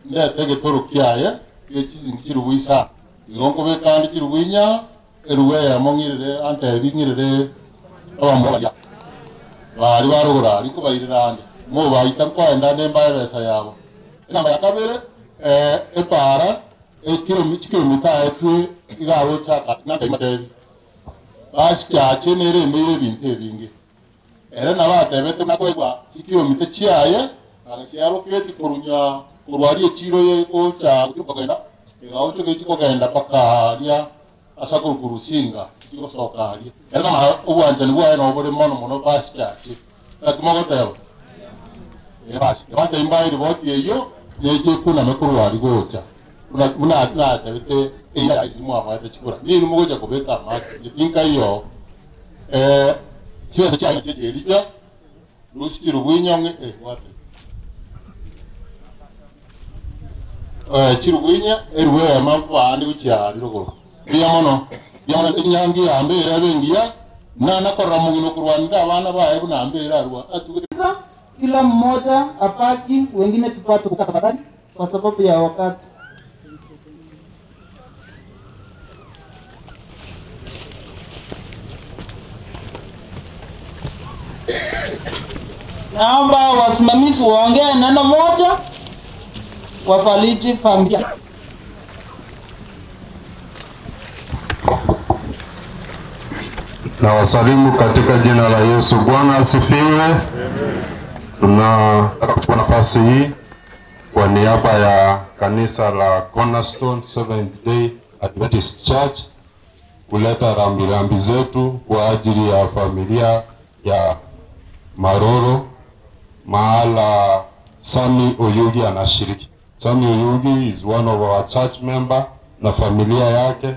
ndete getoro kiaye gechizingi chirubuisa igo nkobekandi chirubuinya eruwe yamo ng'irire antebi ng'irire abambaria bari barogora ariko bairira ande mobaita nkoenda nemba ebesa yabo enamba ya kabere epara ekilomita etwe igarochaka nakaimatebi basi chache neremeire ebinto ebinge ere nabatebete nakoigwa chikilomita chiaye agachiaroketi korunya korwaria echiro yegocha kogenda igaochoke chikogenda paka aria asa kurusinga chikosoka aria ere nama obwanchani bwaye nobore mono mono basi chache nakimogoteba basi bateimba eriboti eyo neche kuname korwari gocha muna natebete eimwamwete chikura nini mugocha kobeka amaki tinka iyo chibesa chiaye chechericha rusi chirubwinyong'e wate chirubwinya eruwema bandi gochiari rogoro mbuya mono enyangi yambere abengiya nanakorera mugino kurwanira abana baye buna mbere arwa kila mmoja apaki, wengine tupate kukaa tafadhali, kwa sababu ya wakati. Naomba wasimamizi waongee neno moja, wafariji familia. Na wasalimu katika jina la Yesu. Bwana asifiwe. Tunataka kuchukua nafasi hii kwa niaba ya kanisa la Cornerstone Seventh Day Adventist Church kuleta rambirambi zetu kwa ajili ya familia ya Maroro mahala Sami Oyugi anashiriki. Sami Oyugi is one of our church member na familia yake,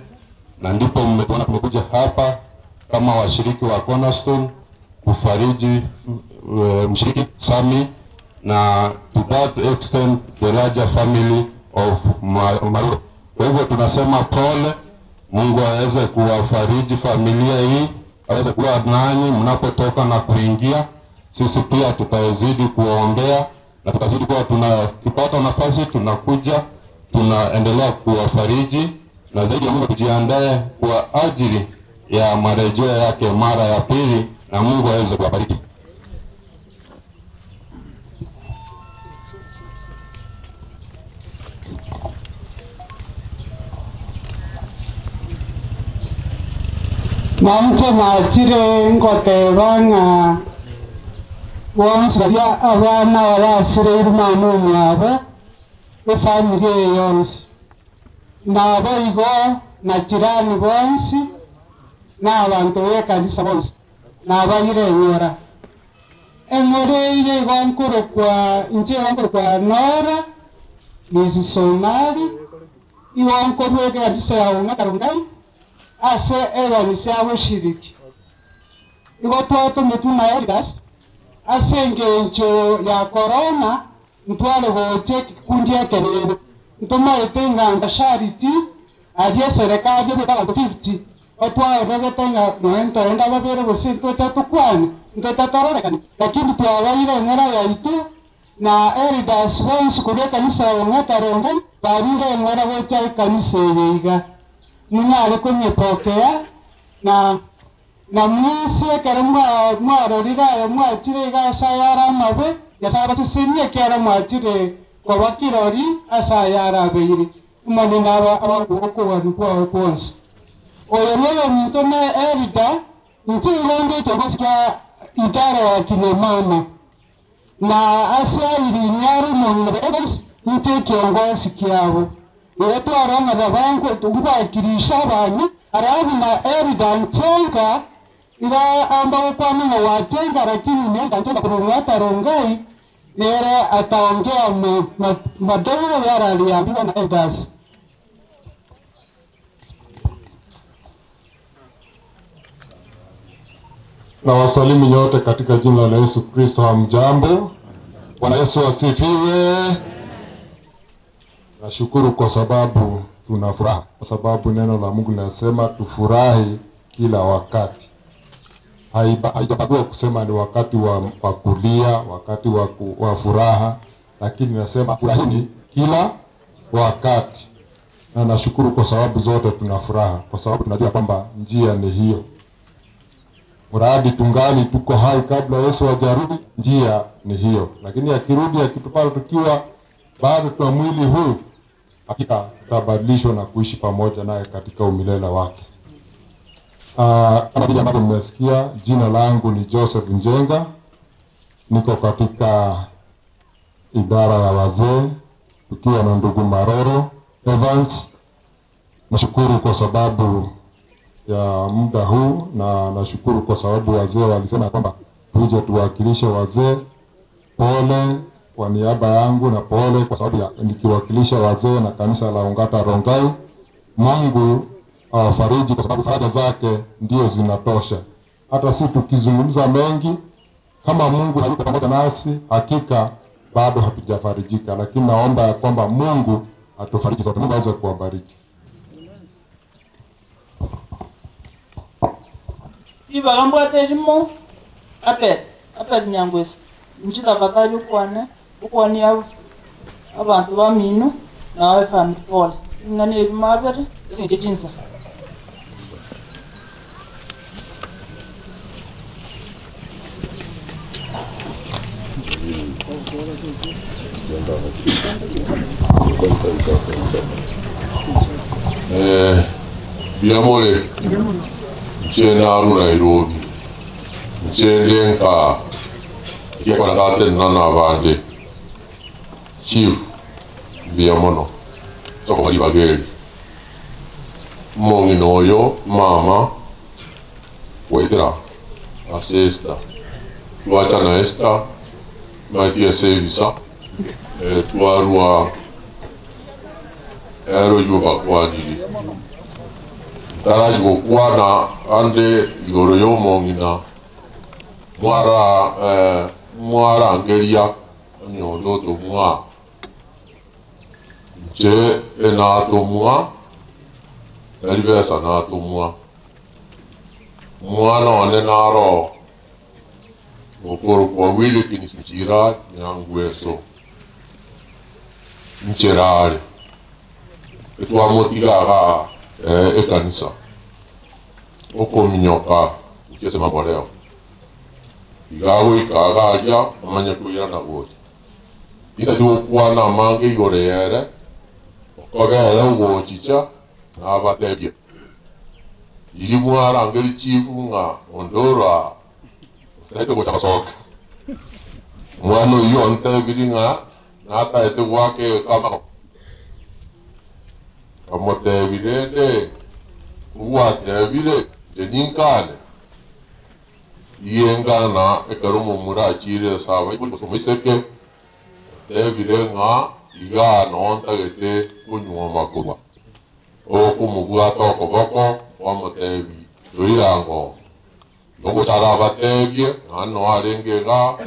na ndipo mmetuona tumekuja hapa kama washiriki wa Cornerstone kufariji mshiriki Sami na to that extent the larger family of Maroro. Kwa hivyo tunasema pole, Mungu aweze kuwafariji familia hii, aweze kuwa nanyi mnapotoka na kuingia. Sisi pia tutazidi kuwaombea na tutazidi kuwa tunakipata nafasi tunakuja tunaendelea kuwafariji na zaidi ya Mungu tujiandae kwa ajili ya marejeo yake mara ya pili, na Mungu aweze kuwabariki. Nainche nachire ngoteba ng'a bonsi baria abana barasireire mama omwabo efamiri eye yonsi nabo igo na jirani bonsi na abanto ba ekanisa bonsi nabaire eng'ora eng'ora eire igo nkorokwa inche igo nkorokwa Nora Mrs. Somali igo nkorwa ekanisa ya Ong'ata Rongai ase ekanisa ya boshiriki igo twatometwe na elders ase eng'encho ya corona ntware gocha ekikundi ekerebe ntomaete ng'a shariti aria eserekari ebeka abanto 50 otwarebete ng'a noe ntoenda babere gose ntwete tukwane ntwete tororekane lakini twabaire eng'ora yaitu na elders bonsi korwa ekanisa ya Ong'ata Rongai barire eng'ora gocha ekanisa eye iga munyare konyepokea na na mwisi ekero mwarorire aye mwachire iga ase ayare amabe Nyasaye abasesenie ekero mwachire koba kirori ase ayare abeire omonene aba abakogokogani kwago kwonsi oyo noyo ominto ne elder inche igo ndi ekiongozi kia idara ya kina mama na ase airini are omong'ina elders inche ekiongozi kiabo igo twarong'ana bango twakirisha abana alafu na elder Nchenga ila amba gokwana ng'a wachenga lakini nenda Nchenga korwa Ong'ata Rongai nere ataongea madogo yale aliambiwa na elders. Na wasalimu nyote katika jina la Yesu Kristo. Hamjambo? Bwana Yesu asifiwe. Nashukuru kwa sababu tuna furaha, kwa sababu neno la Mungu linasema tufurahi kila wakati. Haijabagua kusema ni wakati wa kulia, wakati wa furaha, lakini nasema furahini kila wakati. Na nashukuru kwa sababu zote tuna furaha, kwa sababu tunajua kwamba njia ni hiyo. Mradi tungali tuko hai kabla Yesu hajarudi, njia ni hiyo. Lakini akirudi akitupata tukiwa bado tuna mwili huu, hakika tutabadilishwa na kuishi pamoja naye katika umilele wake. Kama vile ambavyo mmesikia, jina langu ni Joseph Njenga, niko katika idara ya wazee tukiwa na ndugu Maroro Evans. Nashukuru kwa sababu ya muda huu na nashukuru kwa sababu wazee walisema kwamba tuje tuwakilishe wazee. Pole kwa niaba yangu na pole kwa sababu ya nikiwakilisha wazee na kanisa la Ongata Rongai. Mungu awafariji kwa sababu faraja zake ndio zinatosha. Hata si tukizungumza mengi, kama Mungu hayuko pamoja nasi, hakika bado hatujafarijika, lakini naomba ya kwamba Mungu atufariji sote. Mungu aweze kuwabariki. Ibarambwate erimo ape ape nyangwesi nchi tafadhali ukwane ukwani abantu bamino nawe family pole ing'ani erimo abere esinche chinsa. Biamole nkyenda aru Nairobi nkyende nka kyekola ate nna n'abandi chief biamono soko bali bageri Omong'ina oyo mama goetera ase Esther. Twacha na Esther, maeti ase ebisa, twarua ere oyio obakwanire. Ntarachi gokwana ande igoro y'omong'ina mwara mwarangeria onye onde otomwa. Inche enatomwa, tari besa natomwa. Omwana one naro okorokwa Wilkins Chira Nyangweso nchera are. Etwamotiga igaa ekanisa okominyoka gochia ase mamboleo. Iga agoika iga aria amanye koirana gocha. Tintati gokwana amange igoro ere, okobera ogochicha nabatebie. Riria mwarangeria chifu ng'a onde oro aa otaete gocha gosoka. Omwana oyio ontebirie ng'a nataete goaka egekamago. Nkamotebia rende, Kogwatebire, inche ninkane. Iyengana ekero omomura achiire ase abaibori gose omoiseke, otebire ng'a igaa noo ntagete konyuoma korwa. Okomobwata okoboko, kwamotebia, Toira ng'o. Igo gocha arabatebie, naende noo arenge igaa,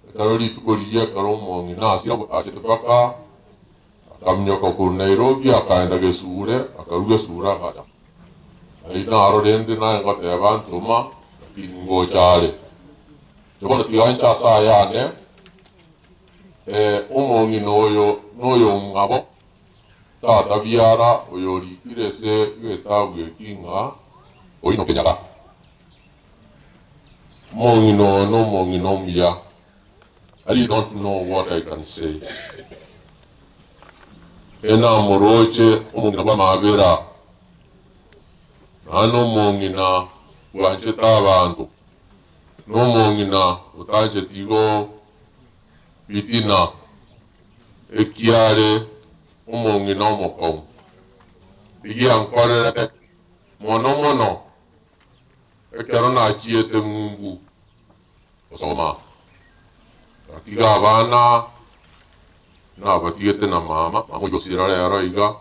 ekero rituko riria ekero omong'ina asire achete mpaka akaminyoka korwa Nairobi akaenda Gesure, akarwa Gesure agacha. Ayio naro rende naye ngoteba ntoma, lakini ngocha are. Inche bono tiga nche ase ayane, omong'ina oyo noyomwabo, Tata biara oyorikire ase egetabu eki ng'a oino kenyaga. Omong'ina oyo nomong'ina omuya. I really don't know what I can say. Enamoroche omong'ina bw'amabera, naende omong'ina bwanchete abanto, nomong'ina otancheti igo bitina. Ekiare omong'ina omokong'u, egiankorerete mono mono ekero nachiete ng'umbu gosoma. Ngatiga abana nabatigete na mama, mama oyio osira rero iga,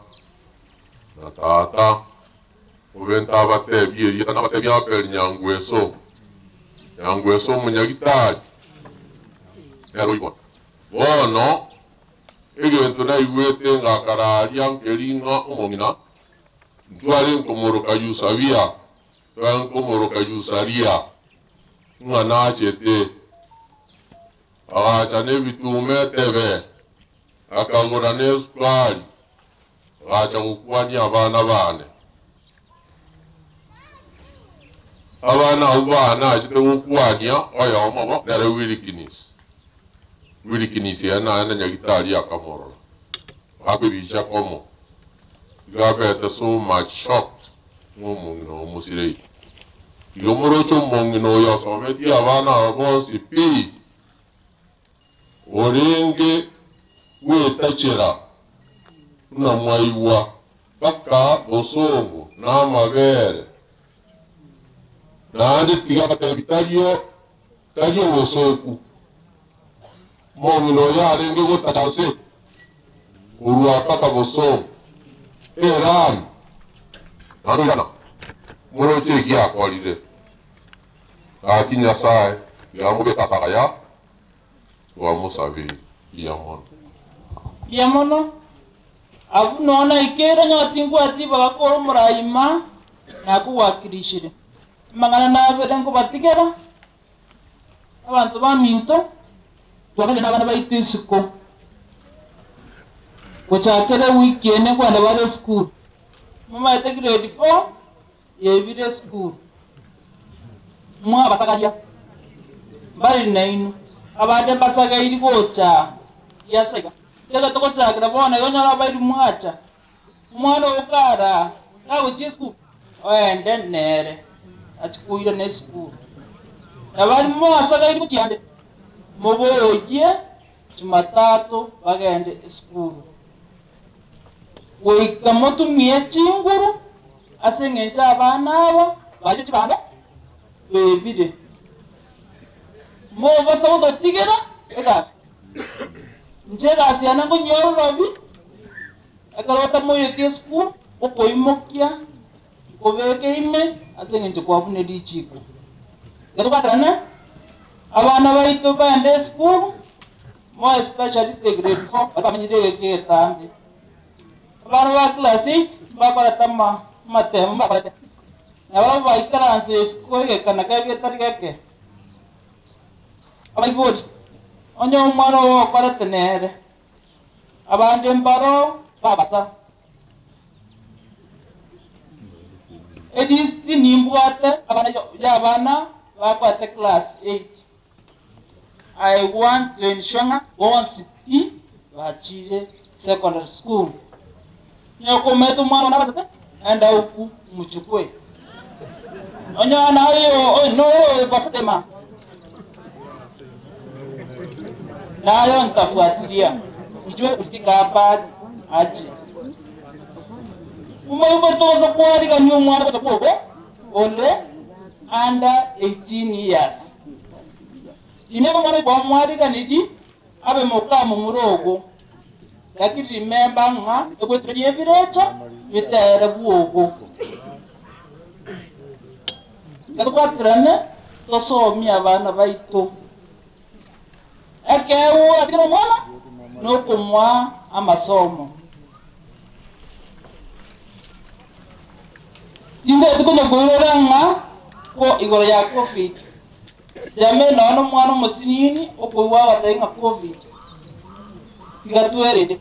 na tata, obe ntabatebie erieta nabatebie Abel Nyangweso, Nyangweso omonyagitari, nere oibora. Bono egento naigwete ngakararia nkeri ng'a omong'ina, ntware nkomoroka Yusabia, tware nkomoroka Yusaria, ng'a nachete, agacha nebituuma etebe, akagora nesukari, agacha gokwania abana bane. Abana abwo bane achete gokwania, oyomo obo nere Wilkins. Wilkins ere naye na nyagitari akamorora. Bakwebicha komo. Iga abete so much shocked ng'a omong'ina oo omosireire. Igo moroche omong'ina oyo osometie abana aba bonsi pi, orenge gwetachera buna mwaigwa mpaka bosongo na amabere, naende tiga abatebi tario tari obosoku. Omong'ina oyo arenge gotacha ase korwa mpaka bosongo erami naende oirana moroche eki akorire. Gaki Nyasae yamobeka ase agaya twamosabeire mbuya mono. Mbuya mono. Abwo noo naikeire onye tingwati ribaga kore omoraima nakogwakirishire. Amang'ana nabere nkobatigera, abanto baminto, twagende nabana baito isiko. Gochakera ewiki ene nkogenda bare esukuru. Momaete grade four yaibire esukuru. Mwabasagaria, mbari nainwe, abande mbasagairi gocha riasa iga. Ekero togochakera bono iga onyore abairi mwacha, omwana oo kara kagochia esukuru, oende nere achie koirana esukuru. Nabo aria mwasagairi gochia ande, moboyie Jumatatu bagende esukuru. Goika motumie chinguru. Ase eng'encho abana aba baria chibando bebire. Mobasa gototigera egasi. Inche egasi yane nkonyororobi, ekero otamoireti esukuru, okoimokia, nkobeke ime ase eng'encho kwabuna richiko. Iga tobwaterane, abana baito baende esukuru, more especially the grade four, bamenyire egeka egetambe. Abana ba class eight mbakorete ama amatemo mbakorete, nabarabwo baikaransire isiko egeka nake getari geke. Abaibori, onye omwana ogo okorete nere, abande mbaro babasa. Elist nimbwate abana ya abana bakorete class eight. I want to ensure ng'a bonsi pi bachire secondary school. Onye okomaete omwana one abasete, enda huku mchukue. Onye naye noyo basete ma nayo nitafuatilia nijue ulifika hapa aje. Umaimbo toza kuarigania omwana gocha kwogo ole under 18 years. Inebo mwana kwa mwariganiri abe mukamu murogo lakini remember ng'a egwetureria ebirecha bitere bwogo gatobwaterane tosomie abana baito ekewu atire omwana nokomwa amasomo tindeti konya koirora ng'a ko igoro ya covid jameni nono omwana omosinini okoigwa agotebi ng'a covid tiga twerende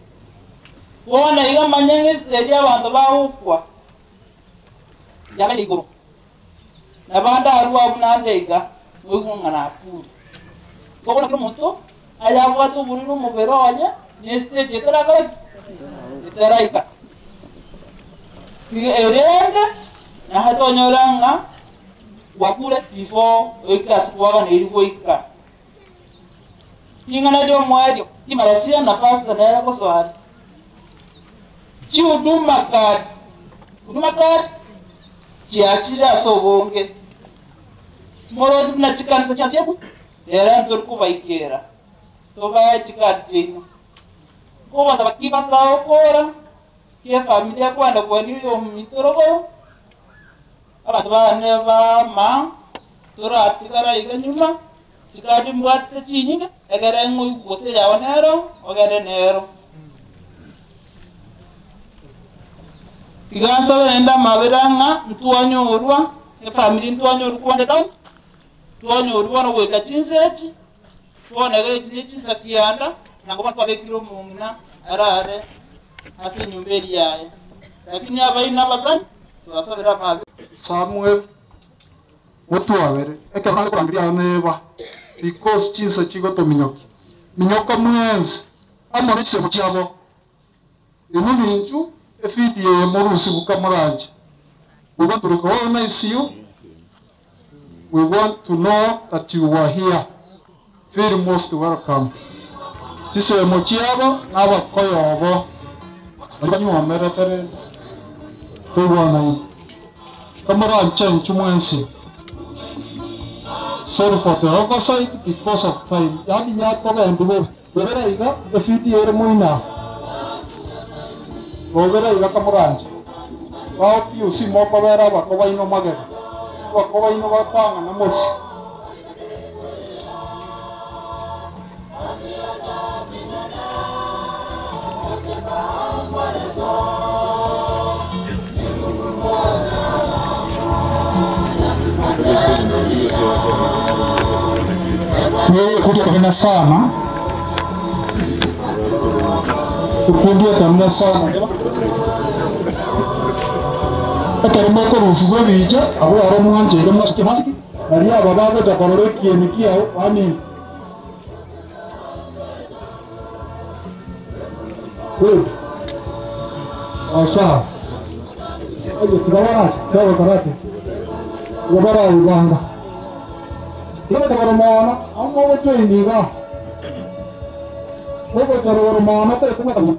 bono iga manye ng'esiteri abanto bagokwa yabeire igoro nabande arwa buna ande iga oigwe ng'a nakure igo bono kera omonto ayabwate oborwaire omobere oye na estage etarakora ki etaraika tiga erende naye tonyora ng'a wakure before oike ase kwaganeiri goika. Ring'ana ria omwerio rimarasia na pastor nere gosoa Chihuduma card, huduma card chiachire ase obonge. Moroti buna chikanisa chiasieku rero ntori kobaikera tobae chikadi chiaino. Kobasaba ki basae okora ki efamiri ekwenda kwania oyo ominto rogoro abanto bane bama toratigara iga nyuma chikadi mbwatete chinyinge egere ng'oigwe gose yago nero ogende nero. Tiga nsabe naende amabera ng'a ntwanyorwa efamiri ntwanyorwa kwande town twanyorwa bono goika chinsa echi bono iga echi ne chinsa kianda nabo twabekire omong'ina arare ase enyomba eria yaye lakini abaini abasani twasabire amabera. Samuel motwabere ekero nare korangeria neba because chinsa chigotominyokia minyoka mwensi amo ne chisemo chiabo ino bintu efidio ye morusi bukamuranje. We want to recognize you. We want to know that you were here. Feel most welcome. Chisemo chiabo n'abakoyobo bari banywomeretere toigwana kamuranje nchu mwensi. Sorry for the oversight because of time. Yani yatogendi bobe webera iga efidio ere moina webera iga kamuranje bao piusi mokobera abako baino magega abako baino batang'ana mosi. Wewe kuja sana tukundia kamina sana ekero mokorusigwa ebicha abo aro mwancheire mwasuke masiki nari aba bagocha korora ekieni kiao bamina Good. Sawa. Ayo tiga barache, tiga karate. Tiga baraibanga. Tiga tabara mwana, amo gochoiniga. Gogo taroro mwana te kuma tabu.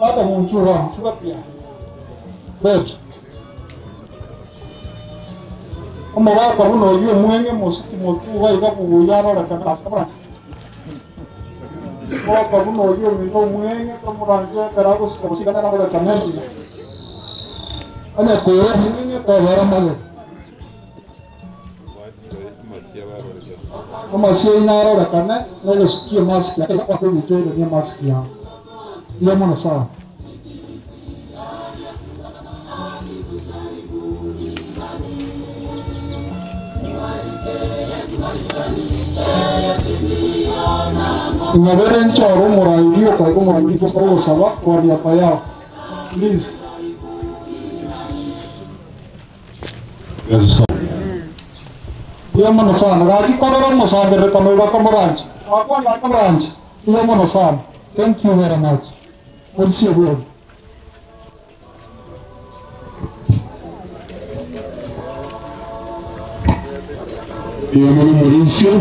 Ata muchuga, chuga pia. Good. Omogaka buna oyio omweng'e mosuti motuga iga buya arorekane ase Omogaka buna oyio ominto omweng'e tomoranche ekero agosuka gose iga nere arorekane buya. Onye kore omweng'e tobera magega. Amasio aino arorekane na egesu ki'emasiki yao, iga akogocha oiranie emasiki yao. Mbuya mono sana. Ing'abere nchore omorai rioka iga omorai rioka ogosaba kwa niaba yao. Please. Mbuya mono sana. Gaki korora omosangererekano oyo bakomoranche. Bakwane bakomoranche. Mbuya mono sana. Thank you very much. Morisie bwega. Mbuya mono Morisia.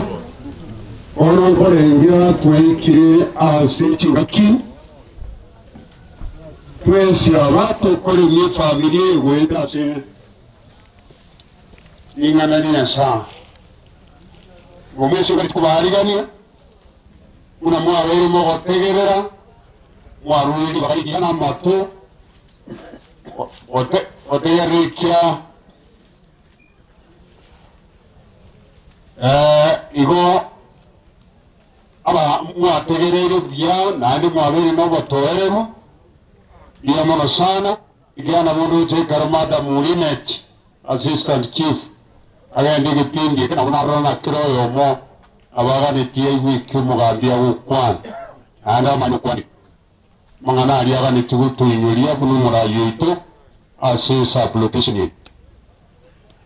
Bono nkorengera twaikire ase chingaki twensi aba tokoremia efamiri eye goeta ase ring'ana ria Nyasae. Igo mwensi ngari tikobaarigania, buna mwabeire mogotegerera, mwarure ribaga rigiya na amato, gotegerera ekia igo aba mwategereire buya naende mwabeire nobotoereru, mbuya mono sana. Ekiagera nabo ndoche ekero Madam Linet, Assistant Chief, agenda egepindi eke nabo narora na kera oyomo abaganetie aigwe eki omogambi agokwana naende amanye gokwanera amang'ana aria aganetie gotoinyoria buna omorai oito ase sub-location eye.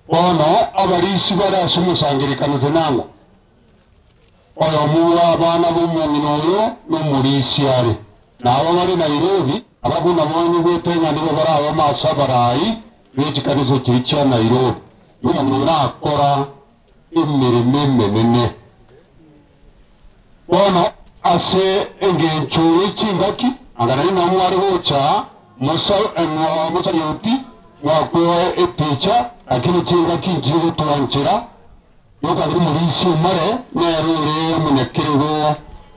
Bono abarisia bare ase omosangererekano tenango, Oyomo bw'abana b'omong'ina oyo nomorisia are, na aba bare Nairobi, abarabwo nabo nyigwete ng'a nigo barabame ase abarai be chikanisa chiria chia Nairobi. Igo omong'ina oyo nakora emeremo emenene. Bono ase engencho ye chingaki, anga nainwe nabo mware gocha mosarioti mwakwe epicha, lakini chingaki nchiri gotwanchera. Nokabere omorisia omore nere ore omonyakerogo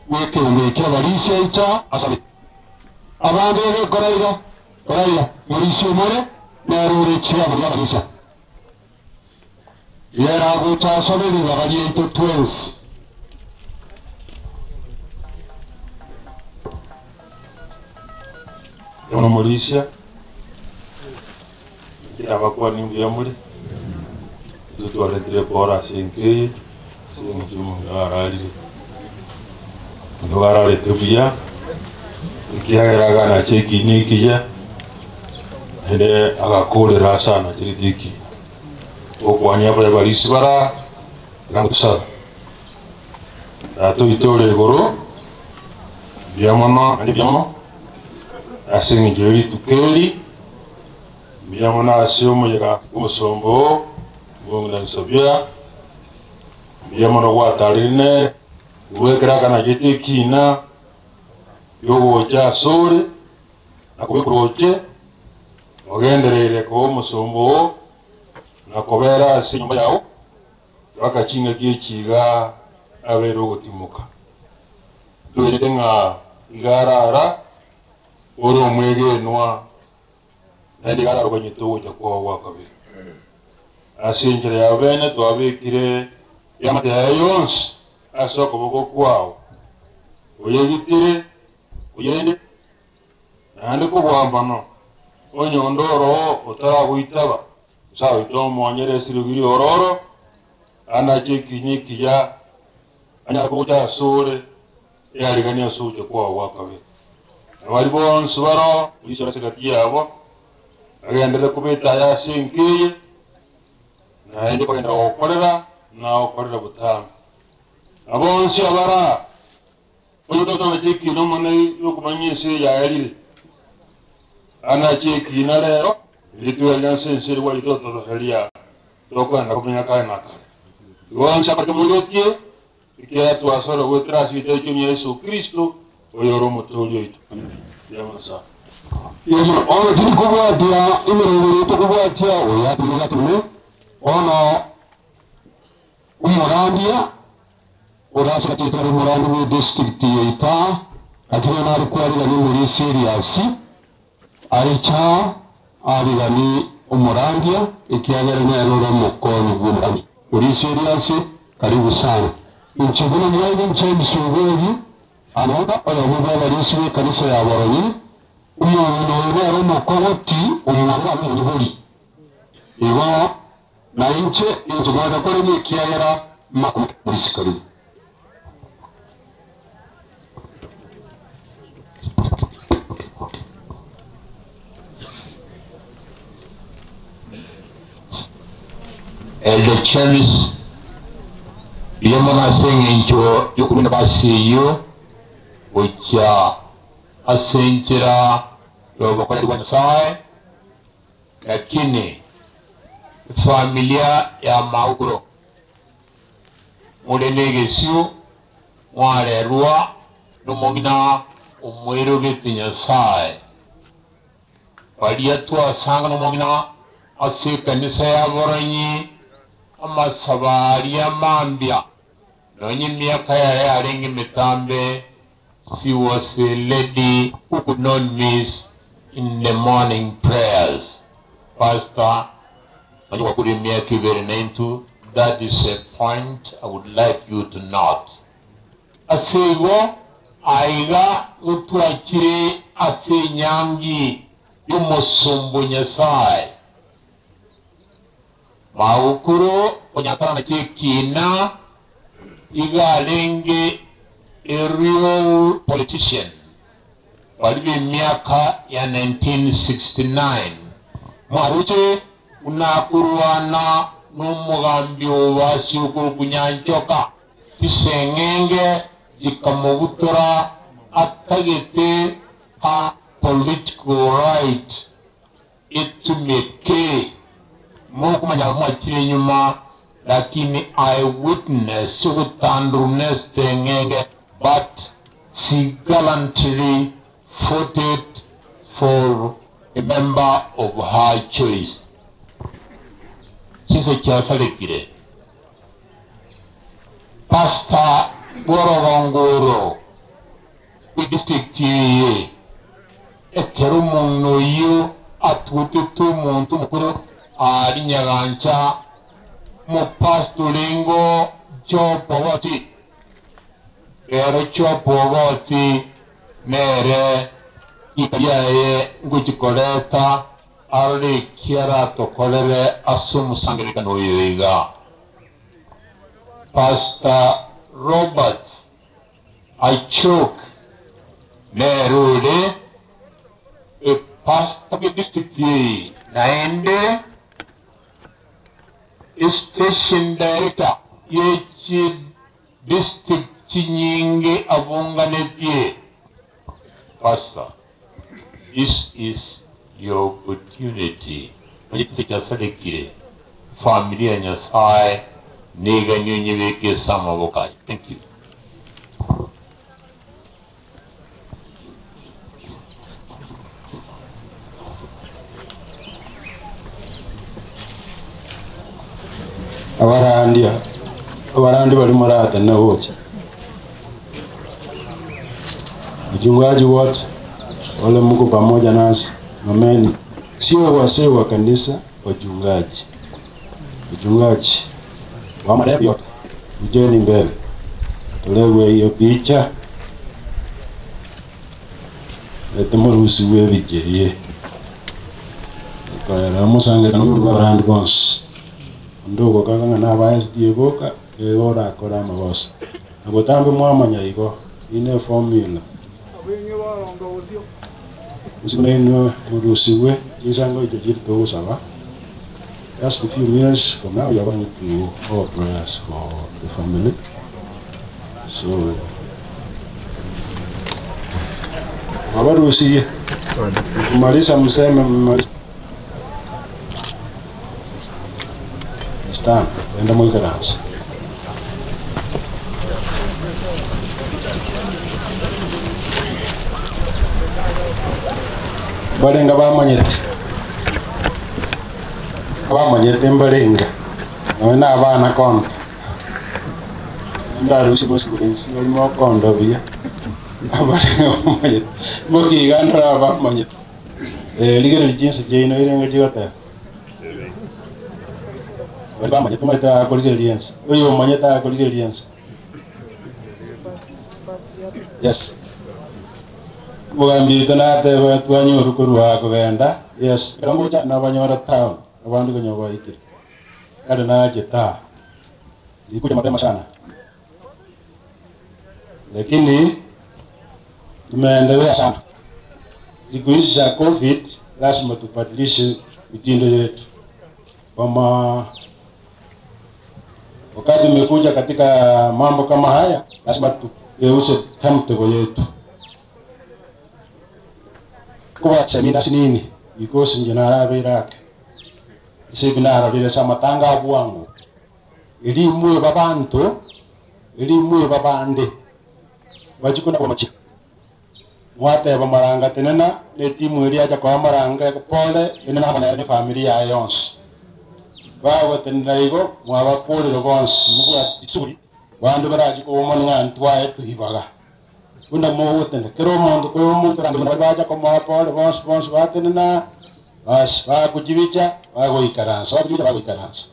bw'ekeombe ki'abarisia aicha asabe. Abande egekora iga, kora iga, Omorisia omore nere ore chiabo ri'abarisia. Ere agocha asabe ribaga riaito twensi. Bono omorisia, inche nabakwani mbuya more, intwe twaretire pore ase enka eye, ase eng'encho omonto ararire, nigo bararete buya, ekiagera aganacha ekiina ekiya, naende agakorera ase anacherete ekiina. Togokwania abaye abarisia bara, tiga tosabe. Tata oito ore igoro, mbuya mono naende mbuya mono ase eng'encho ye rituko eri, mbuya mono ase omoyega bw'omosomba oo bw'ong'ina Nsobia, mbuya mono gwatarire nere, korwa ekero akanachete ekiina ki'ogocha asore na kobekwa roche, ogendereire koba omosomba oo na kobera ase enyomba yao. Mpaka chingaki echi iga abeire ogotimoka. Ntoirete ng'a iga arara ore omwegenwa, naende iga araroganyete ogocha kwao gwa kabere. Ase enchera ya bene twabekire eamate yaye yonsi ase okoboko kwao, oyegitire, oyerende, naende kobua mono, onye onde oroo otaragoitaba, Nyasae oito omonyere esirigi ri'ororo, anache ekiina ekiya, anyare kogocha asore, eariganie ase ogocha kwao gwa kabere. Na baria bonsi baroo oisore ase egati yabo, agenderere koba etaya ase enka eye, naende kogenderera gokorera na gokorera botambe. Na bonsi abaraa, Onye totanacha ekiina Omonene yokomanya ense eye yaerire, anache ekiina rero, erio twerie ase ense eria gwacha totoroheria, tokogenda komenya kare na kare. Igo onsi abareke moirokie, ekiagera twasore goetera ase ebiita ekiya Yeso Kristo, oyore Omotooria oito. Mbuya mono sana. Yeso, Bono tindi kobwatia emerongo eye tokobwatia, oyo atumire atume, bono. Omorandia orasakatete ari omorandi bwa edistrict yaita lakini nari kwarigani omori serious aicha arigani omorandia ekiagera nere ore omokonyi bwa omorandi ori serious karibu sana. Inche buna mwaigwa inche James Obwogi anoba oyomo bwa abarisi bwa ekanisa ya Boronyi omong'ina oyo nere omokogoti omwabo omoibori igo na inche ninche gwacha koremia ekiagera makumbi morisi karibu. Elder James mbuya mono ase eng'encho y'okorua nafasi eyio gochia ase enchera y'obokoreri bwa Nyasae, lakini efamilia ya Mauguro more negesio mwarerwa nomong'ina omoirogete Nyasae. Baria twasanga nomong'ina ase ekanisa ya Boronyi amasabo aria mambia nonye emiaka yaye yarenge emetambe she was a lady who could not miss in the morning prayers. Pastor, nonye gwakure emiaka ebere na intwe, that is a point I would like you to note. Ase igo, aiga gotwachire ase enyangi y'omosomba o Nyasae, magokoro onyakana chi'ekina iga arenge a real politician baria b'emiaka ya 1969 mwaroche buna akorwana nomogambi o okorokwa Nyanchoka chiseng'enge chikamobutora atagete a political right etumeke mokumanya mwachire nyuma lakini I witness ogotanduruna eseng'enge but she gallantly fought it for a member of her choice. Chinse chiasarekire Pastor bworogongoro bwe district eye ekero omonto oyio atutete omonto omokoro ari Nyagancha omopastor orengo Job Ogoti rero Job Ogoti nere rika riaye ngochikoreta arore eki aratokorere ase omosangererekano oyo iga. Pastor Robert Achok nere ore epastor bwe district eye naende estation director yechi district chinyinge abunganetie. Pastor, this is your opportunity. Onye chise chiasarekire familia ya Nyasaye niga nyonyebeke ase amaboko aye. Thank you. Abarandia abarandi bari moratene gocha wachungaji wote wale mko pamoja nasi ameni, sio wasee wa kanisa, wachungaji wachungaji wa madhehebu yote, ujeni mbele tolewe hiyo picha etemurusiwe ebijeye kaera musangirano abarandi bonsi ndugo kaka ng'a abaetie boka ego orakora amagoso nagotambe mwamanya igo ine formula usiku murusiwe chisango icho chiri togosaba. Just a few minutes from now we are going to our prayers for the family. So abarusiye kumaliza mseme mmaliza. Stand, enda mwikaransa. Barenga bamanyete bamanyete mbarenga nawe na abana konka. Ndarusia bosibore inse barimo okondo buya abare omanyete mokiga ndora abamanyete rigereria chinse chiaino irenge chigoteba bari bamanyete omanyete akorigereria ense oyo omanyete akorigereria ense yes mugambi oito nateba twanyoru korwa kogenda yes ekero ngocha nabanyora town abande konya baikire kare nache taa nikuja mapema sana lakini tumeendelea sana. Siku hizi za COVID lazima tubadilishe mitindo yetu. Kama wakati umekuja katika mambo kama haya, lazima tugeuze timetable yetu. Kuba semina sinini because nje narabe irake sebinarabire samatanga bwangu elimwe babantu elimwe babande bachikuna kwamachi mwateba maranga tenena ne timu eri aja kwa maranga pole enena bana ne familia yaye yonsi bagotenera igo mwabakurire bonsi mubwati bandu baraji kubona ng'a ntwaye tuhibaga buna mogotenda kero omonto kwe omonto rangi baja komoa pole bonsi bonsi batenena basi bakujibicha bagoikaransa bakujibicha bagoikaransa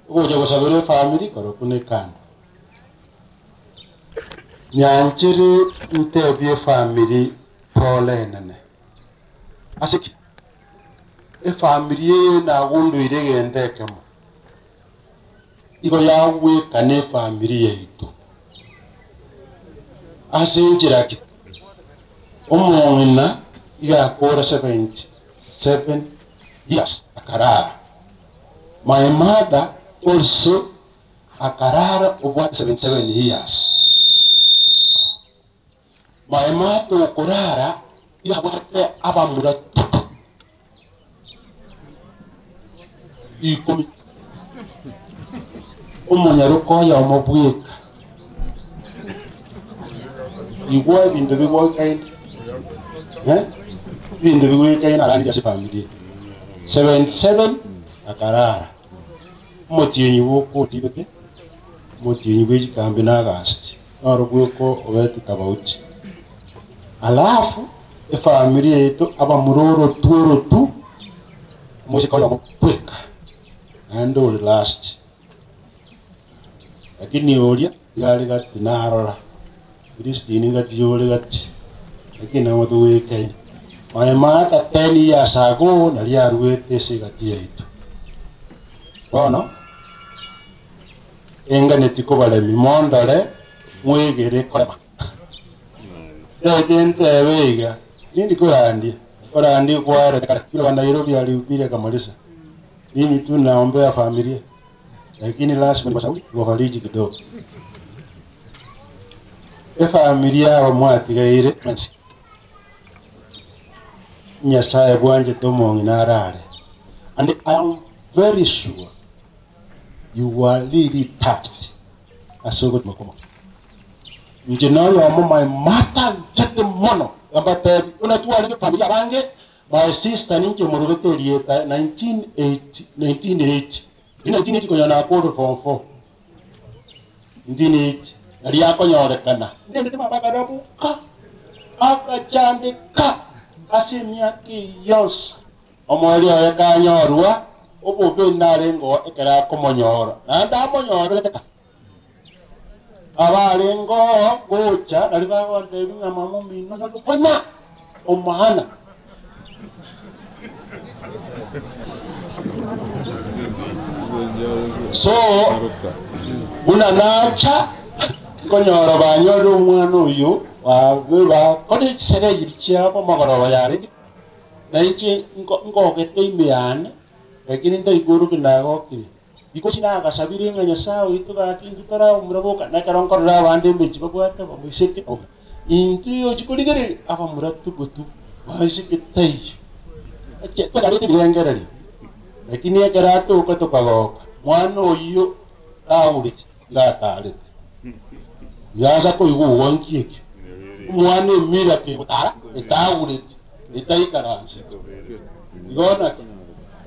ogoja gosabera efamiri koro kano nyanchiri ntebie efamiri pole enene asiki efamiri eye nagunduire egento ekemo igo yagweka na efamiri yaitu ase enchera ki omong'ina igakora 77 years akarara. My mother also akarara obwate 77 years. My mother okurara yabwate abamura tutu ikumi omonyaruka oyo omobweka igwa ebinto bigwekaine eh ebinto bigwekaine arandi ase family 77 akarara. Omotienyi bwokotibete omotienyi bwa echikambi na August noro bweko obete tabauti alafu efamiri yetu abamura orotu orotu omosika oyo omobweka naende ori last. Lakini oria igari gati narora Christine ngati ori gati lakini nabo tugwikaine my mother 10 years ago nari aruete ase egati yaitu. Bono enganeti kobaremi mondore mwegere korema rete ntebe iga nindi kurandia kurandia kware kare wa Nairobi alihubiri akamaliza. Mimi tu naombea familia, lakini lazima niwasauli wafariji kidogo. Efamilia abo mwatigaire mansi Nyasaye bwanje tomong'ina arare. And I am very sure you are really touched. Asogo makomo. Nje noyo omo my mother njete mono. Ambatebi unatware familia bange my sister ninche murugete rieta 1980 1980. 1980 konya na kodo form 4. 1980 nari akonyorekana. Ndende mama karabuka. Akachandika ase emiaka yonsi omweri oyo kanyorwa obobe narengo ekera akomonyora naende amonyorete abarengo gocha nari bagontebi ng'a mama omino konya omwana so buna nacha nkonyora banyore omwana oyo babe bakore chisere chiabo magoroba yarenge nainche ngogete ime yane lakini ndaiguruki nagokire ikosi nagasabire ng'a nyasaye oito gaki intwe toraumura boka nekero nkorora abande emechi babwate bamoiseke intwe ochikorigereria abamura tugutu baiseke taiyo twarete birengererio lakini ekero atoka tokagoka mwana oyo taurete igatarete yaza koigwa ugonki ekio omwana emira kegotara etaurete etaikaransete igonaki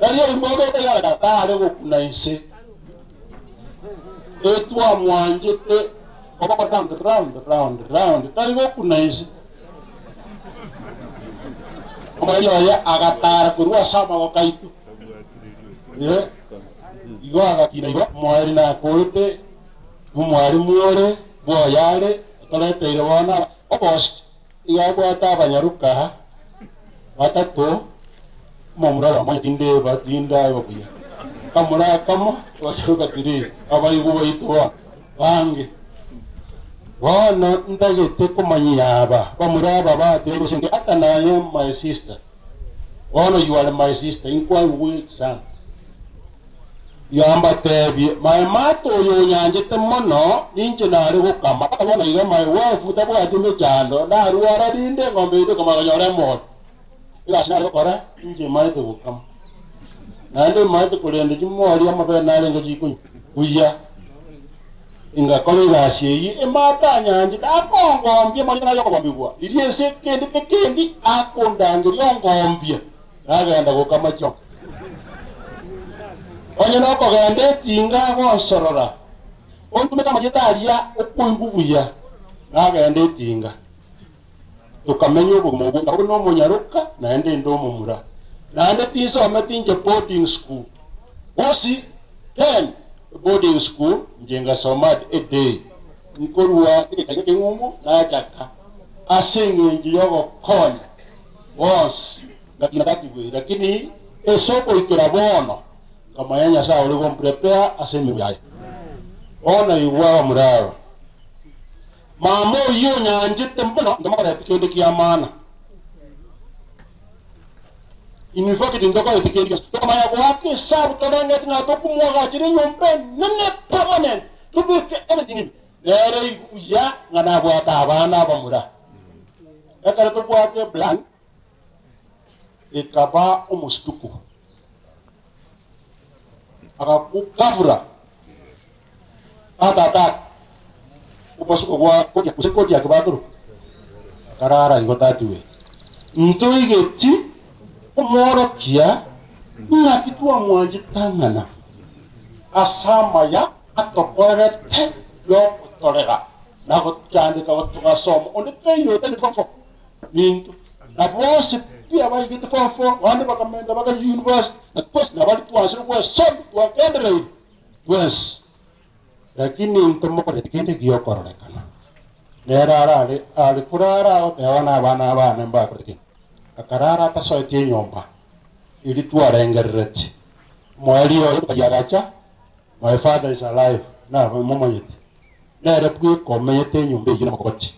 nario imobete igaratare gokuna inse etwamwanjete Koboko round round round round tari gokuna inse. Omoerio oye agatara korwa ase amaboko aito. Ee, igo agakina igo, omoerio nakorete, omwalimu ore bwoye are, otoreteire bono aba obost, igo abwate abanyaruka batato, omomura oyomo tindeba tindaiba buya, akamura akamo, abanyaruka three, abaigwa baito bono bange. Bono ntagete komanyia aba bamura aba bateire ase ata naye my sister, bono you are my sister, inkwaigwe sana. Tiga mbatebie, my mate oyo onyanchete mono, ninche nare gokama. Mpaka bono iga my wife tabwati mechando, narwara rinde eng'ombe yaito ekamanya konyora emori. Egasi nare gokora, inche maete gokama. Naende maete korenda chimori amabere narenge chikonywa buya. Ingakora egasi eyio emate anyanchete, akongombia amarieta naye okogombigwa, riria ense kende tekendi akondangeria ongombia, nagenda gokama chiongo. Onye nokogenda etinga agonsorora, ontumeke amarieta aria okoigwa buya, nagenda etinga. Tokamenya obogima obwo nkaba buna omonyaroka naende inde omomura. Naende tinsometi inche boarding school. Bosi ten boarding school inche ngasoma a day. Nkorua egetari ekeng'umbu nachaka ase eng'encho yogokonya bonsi ngakina that way lakini ase ogoikera bono nkamanya Nyasaye ore gomprepare ase emeremo yaye. Bono igwa abamura aba. Mama oyio onyanchete mono ntomokoreti kende ki'amana. In fact ntokoreti kende gionsi. Tokamanya goaka esabu torengeti ng'a tokomoagachera enyomba enene permanent tobeke anything ime. Nere buya ng'a nabwate abana abamura. Ekero tobwate eplan ekaba omostuko. Agakukavura Tata ake, opasuka gwa koria gose koria ake bakoroka, akarara igo tatiwe. Ntoigeti komworokia ng'aki twamwanchete ang'ana ase amaya atokorerete yogotorera na gochandeka togasoma onde taiyo otari form four ninto na bonsi pi abaigete form four abande bakamenta bakaria university na twensi nabari twansire gwesomia twagendereire twensi. Lakini intwe mokoreti kende giokororekana. Nere arare are korara agoteba na abana abane mbakorete kende. Akarara atasoeti enyomba eria twarengereretie. Omoerio oye tokayiagacha, my father is alive, nabo momanyete. Nere bweka omenyete enyomba eyio namokogoti.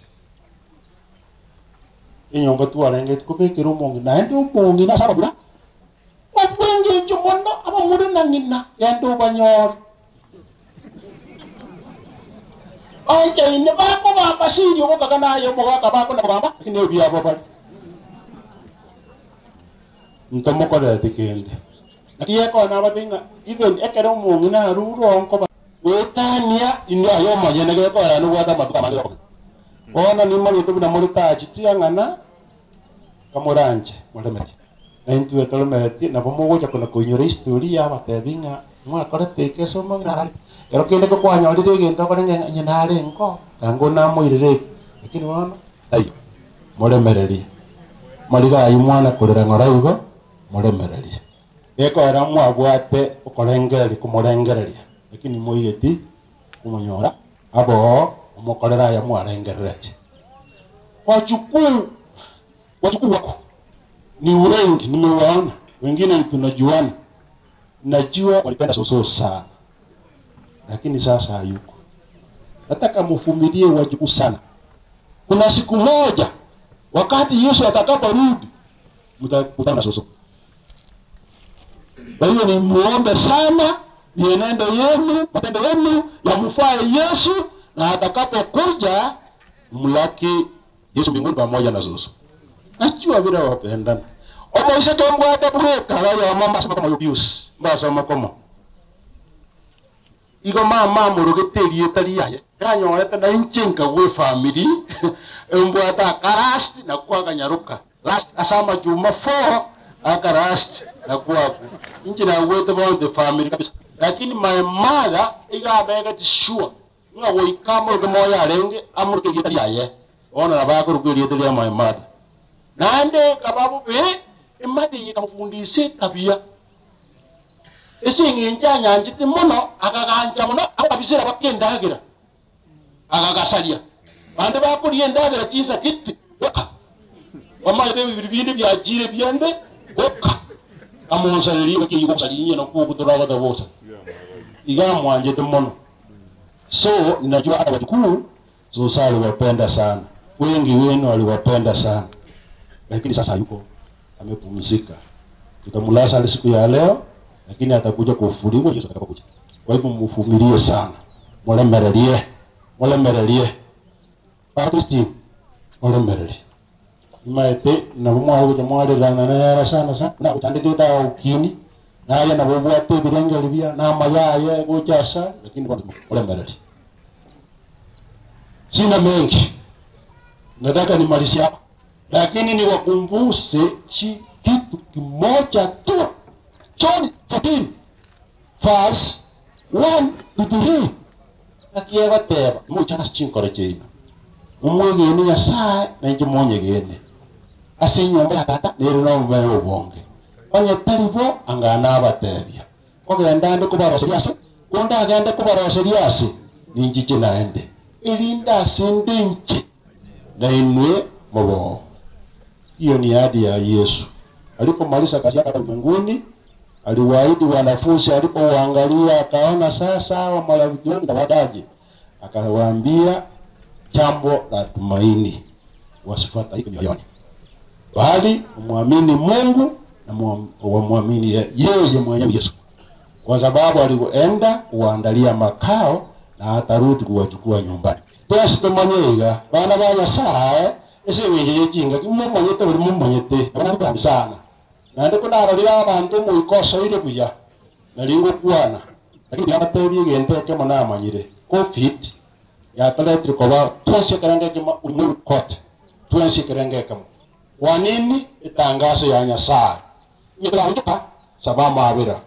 Enyomba twarengeretie kobekera omong'ina, naende omong'ina ase abamura, obw'engencho mono abamura na ng'ina, genda obanyore. Banchaine bakobamba siri ogokaga naye omogaka bakona kobamba, lakini ebiabo bare. Ntomokorereti kende. Naki gekogera nabatebie ng'a even ekero omong'ina arure oo nkoba goetania inwe aye omonyene gekogera nobwate amatuko amange yokogenda. Bono nimanyete buna more tachi tiang'ana kamoranche moremererie. Na intwe toremeretie nabo mogocha kona koinyora history yabatebi ng'a mwakorete eke ase omong'ina ararete. Ekero kende ko kwanyorire egento okore ng'a onye nare nko, ango namoirere eke. Lakini bono taiyo. Moremererie. Mariga ayio mwana korera ng'ora igo, moremererie. Gekoera mwabwate okorengereria komorengereria, lakini moigeti komonyora, aboo omokorere aya mwarengereretie. Wachukuu Wachukuu wako ni wengi, nimewaona wengine tunajuana, najua walipenda soso sana, lakini sasa hayuko. Nataka mvumilie wajukuu sana. Kuna siku moja wakati Yesu atakaporudi mtakutana na soso. Kwa hiyo ni muombe sana, mienendo yenu, matendo yenu yamfae Yesu, na atakapokuja mlaki Yesu mbinguni pamoja na soso. Najua vile wapendana. Omoise tombwate bweka bayo mbasoma komo abuse mbasoma komo. Igo mama amorogete erieta riaye yanyorete na inche nkagwa efamiri embwate akarasti nakwo akanyaroka last ase amachuma four akarasti nakwo akwo inche nagwete bono the family kabisa lakini my mother iga abegete sure. Ng'a goika amoroke moyo arenge, amoroke erieta riaye, bono nabo akorokwa erieta ria my mother. Naende ekaba bobe, emate eye ekamofundisa etabia. Ase eng'encho anyanchete mono, akagancha mono, akabisera baka endagera, agagasaria. Bande bakoria endagera chinsa gete, boka. Bamaete ebibiri binde biachire biande, boka. Amonsarerie gaki eyio gosaria inye nakwo okwo toragoteba bosa. Iga amwanchete mono. So ninajua hata wajukuu Susa aliwapenda sana, wengi wenu aliwapenda sana, lakini sasa hayuko, amepumzika. Tutamlaza hadi siku ya leo, lakini atakuja kufufuliwa Yesu atakapokuja. Kwa hivyo mvumilie sana, mulemererie, mulemererie Kristi, mulemererie imaete nabo mwagocha mwarerana nere sana sana nagochandete ukini naye nabo bwate ebirengeri bia namayaye gocha asa lakini bono mulemererie. Sina mengi, nataka nimalizie hapa, lakini niwakumbushe chi kitu kimoja tu. John 14 verse 1 to 3 nakiegoteba muchana chinkoro chiaino mumwegene Nyasaye nainche mwonyegene ase enyomba ya tata nere nomobere obonge onye tari bo anga nabatebia ogenda ande kobaroseria ase konde agende kobaroseria ase ninchiche naende erinde ase nde inche nainwe moboo. Hiyo ni ahadi ya Yesu. Alipomaliza kazi yake ulimwenguni, aliwaahidi wanafunzi, alipowaangalia akaona sasa hawa marafiki wangu nitawataje, akawaambia jambo la tumaini, wasifuate mioyoni, bali umwamini Mungu na wamwamini yeye mwenyewe Yesu, kwa sababu alienda kuwaandalia makao na atarudi kuwachukua nyumbani. Twese tumanyeiga bana ba Nyasaye ase eng'encho ya chingaki mumanyete buri mumanyete abana bambi sana naende konarorire abanto omoika osoire buya nari ngokwana lakini abatebie egento ekemo namanyire COVID yatoretire koba twensi ekerengo ekemo ulimwengu kote twensi ekerengo ekemo kwa nini etangazo ya Nyasaye nyerandoka saba mabira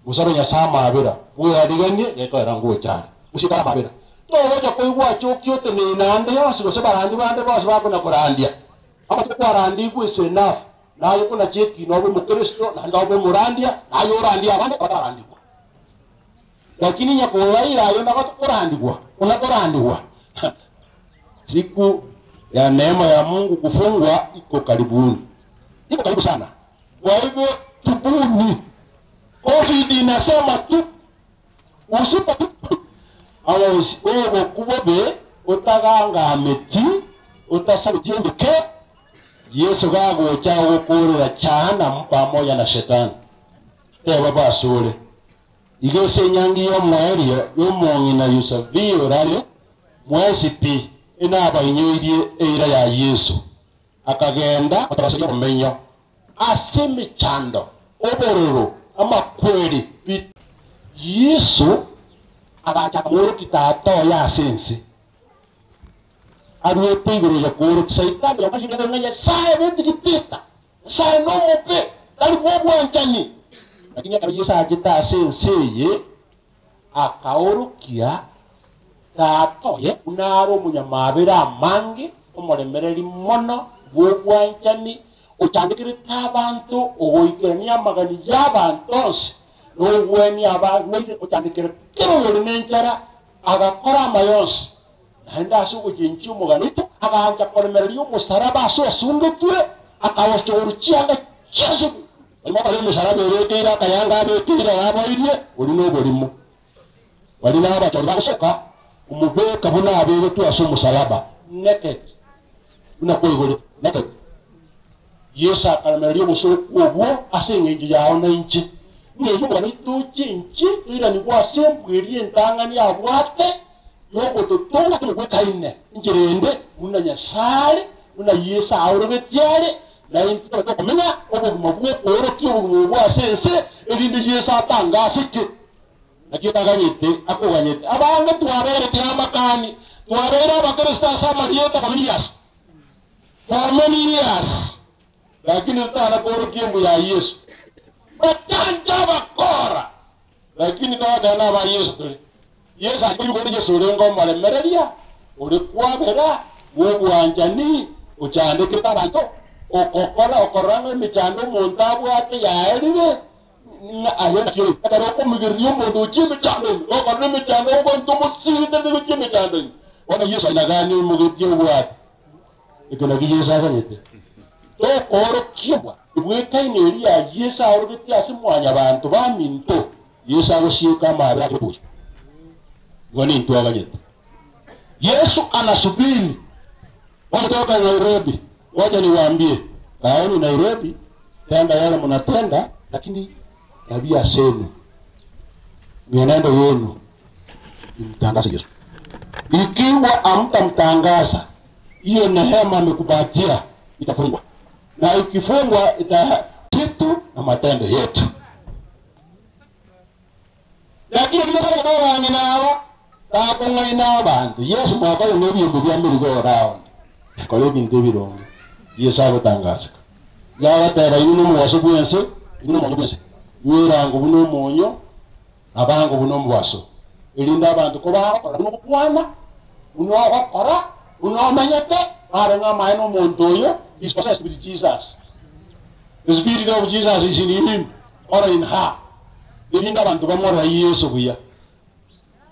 musabe Nyasaye mabira bwerariganie gekoera ngochare musikara mabira togocha koigwa chokio tenena ande yonsi gose barandi bande bonsi bakona korandia abatukwarandikwa is enough naye kuna cheki nobe mukristo naende obe murandia naye orandia abande batarandikwa lakini nyakoraira ayo nagotukorandikwa unakorandigwa siku ya neema ya Mungu kufungwa iko karibuni, iko karibu sana. Kwa hivyo tubuni. COVID inasema tu usipo tu awa ogo kubobe utagangameti utasabijiendeke Yesu gagocha gukurira chana pamoja na shetani teba basure igese nyangi yomwerio yomong'ina Yusabi orare mwesi pi inabainyoirie eira ya Yesu akagenda atarasaria omenyo ase emechando obororo amakweri Yesu agacha mworoki tata oye ase ense aruete igoro ya kworoki Saitani yamashigete ng'a Nyasaye betigitita Nyasaye nomobe tari bwobwanchani lakini ekero Yesu achete ase ense eye akaorokia tata oye buna are omonyamabere amange omoremereri mono bwobwanchani ochandekerete abanto ogoikerania amagani ya abanto onsi nogwenia abarwaire ochandekere kero oyore na enchara agakora amayonsi naende ase ogochenchia omogano oito agancha koremereria omosaraba ase osungetwe akagochorwa chianga chiaso barimo bare emisaraba erekeire akayanga abekeire ababoirie ori na oborimo bari na abachori bagosoka omobeka buna abegetwe ase omosalaba naked buna koigore naked Yesu akaremereria obosoku obwo ase eng'encho yao na inche ng'encho omogano oito ochenchie toiranigwa ase embweri entang'ani abwate yogototonga tomogwekaine enchera ende buna Nyasaye buna Yesu aorogetie are na intwe tokomenya obogima bw'okoorokia obogima obwo ase ense erinde Yesu atangaseke nakio taganyete akoganyete abange twaberete amakani twabeire abakristo ase amarieta for many years for many years lakini tutana koorokia embu ya Yesu bachanja bakora lakini twagana aba Yesu tuli Yeso akoigwa ore Yeso orenge omoremereria, ore kwabera, bw'obwanchani, ochandekete abanto, okokora okorora ng'a emechando omonto abwate yaerire, ng'a aye naki ore. Ekero okomigereria omonto gochia emechando ime, gokorora emechando ogoita omosinde gochia emechando ime. Bono Yeso ainaganie oimogetie obwate. Eke nakio Yeso aganyete. Tokoorokigwa ebwekaine eria ya Yeso aorogetie ase mwanyabanto baminto. Yeso agosieka amaabera ase ogocha. Igo nintwe aganyete. Yesu anasubiri Wametoka Nairobi, wacha niwaambie, kaeni Nairobi, tenda yale munatenda, lakini tabia zenu, mienendo yenu imtangaze Yesu. Ikiwa hamtamtangaza, hiyo neema amekupatia itafungwa, na ikifungwa ita kitu na matendo yetu. Lakini kimasabang'ina aba bakong'aina abantu Yesu mwaka uno ebindu bya mirigo round kora ebintu ebironge Yesu agotangazeka yagateba inwe nomobaso bwense inwe nomonyo bwense iwerango buna omonyo abango buna omobaso erinde abantu ko bagokora buna ogokwana buna ogokora buna omanyete bare ng'a amaene omonto oyo is possessed with Jesus. The spirit of Jesus is in him or in her. Erinde abanto bamorora Yeso buya.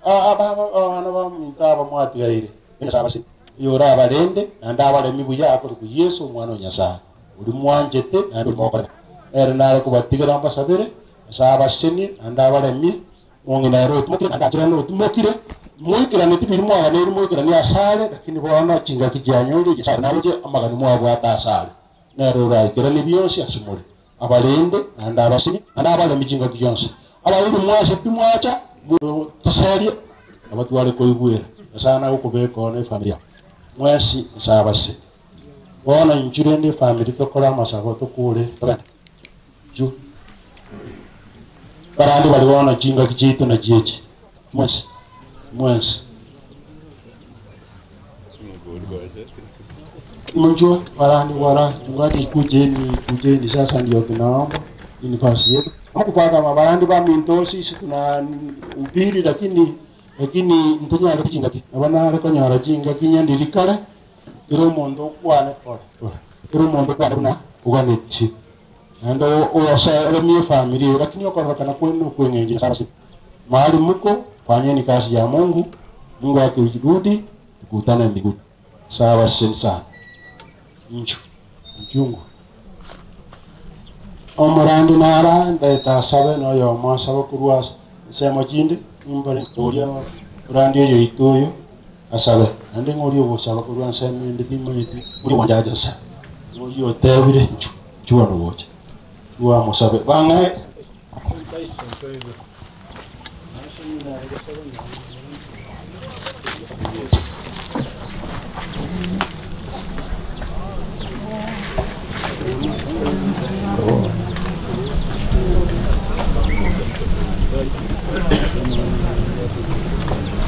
Abana baminto aba mwatigaire, Nyasae abasike, oyorabarende naende abaremi buya akorokwa Yeso, Omwana o Nyasae, oria mwanchete naende oria mogokorera. Nere nare kobatigera mbasabere, Nyasae abasesenie naende abaremie, mong'ina ere otimokire naende ancherane otimokire, moikeraneti biria mwaganeiri moikeranie asare, lakini bono chingaki chianyorire, Nyasae naroche amagani mwabwate asare, nere oraikeranie bionsi ase more. Abarende, naende abaseni, naende abaremi chingaki chionsi. Abairi mwensi timwacha, toserie, nabo tware koigwera. Nyasae nagokobeka oo na efamiri yao. Mwensi Nyasae abaseni. Bono inchuo rende efamiri tokore amasabo tokore togende. Inchuo. Barande bari bono chingaki chiaito nachio echi. Mwensi. Mwensi. Mjua barani wala chungaji kujeni kujeni sasa ndio tunaomba hii nafasi yetu. Hakupata mabarandi ba minto sisi tuna ubiri lakini lakini ntunyara chingaki abana rekonyara chingaki nyandirikare ero omonto okwane pole pole ero omonto okwane buna oganeti naende oyoseremie family eyo lakini okororokana kwenu okweng'encho Nyasaye abasike mahali muko fanyeni kazi ya Mungu Mungu akirudi tukutane mbinguni sawa sana inchu nchungu omorandi nara ndeta asabe noyomo asabe korwa ensemo chinde nimbare oria orandi oyo oito oyo asabe naende ng'oria ogosaba korwa ensemo ende timanyeti oria gwanchacha ase ng'oria otebire nchu nchua nogocha twamosabe bang'e.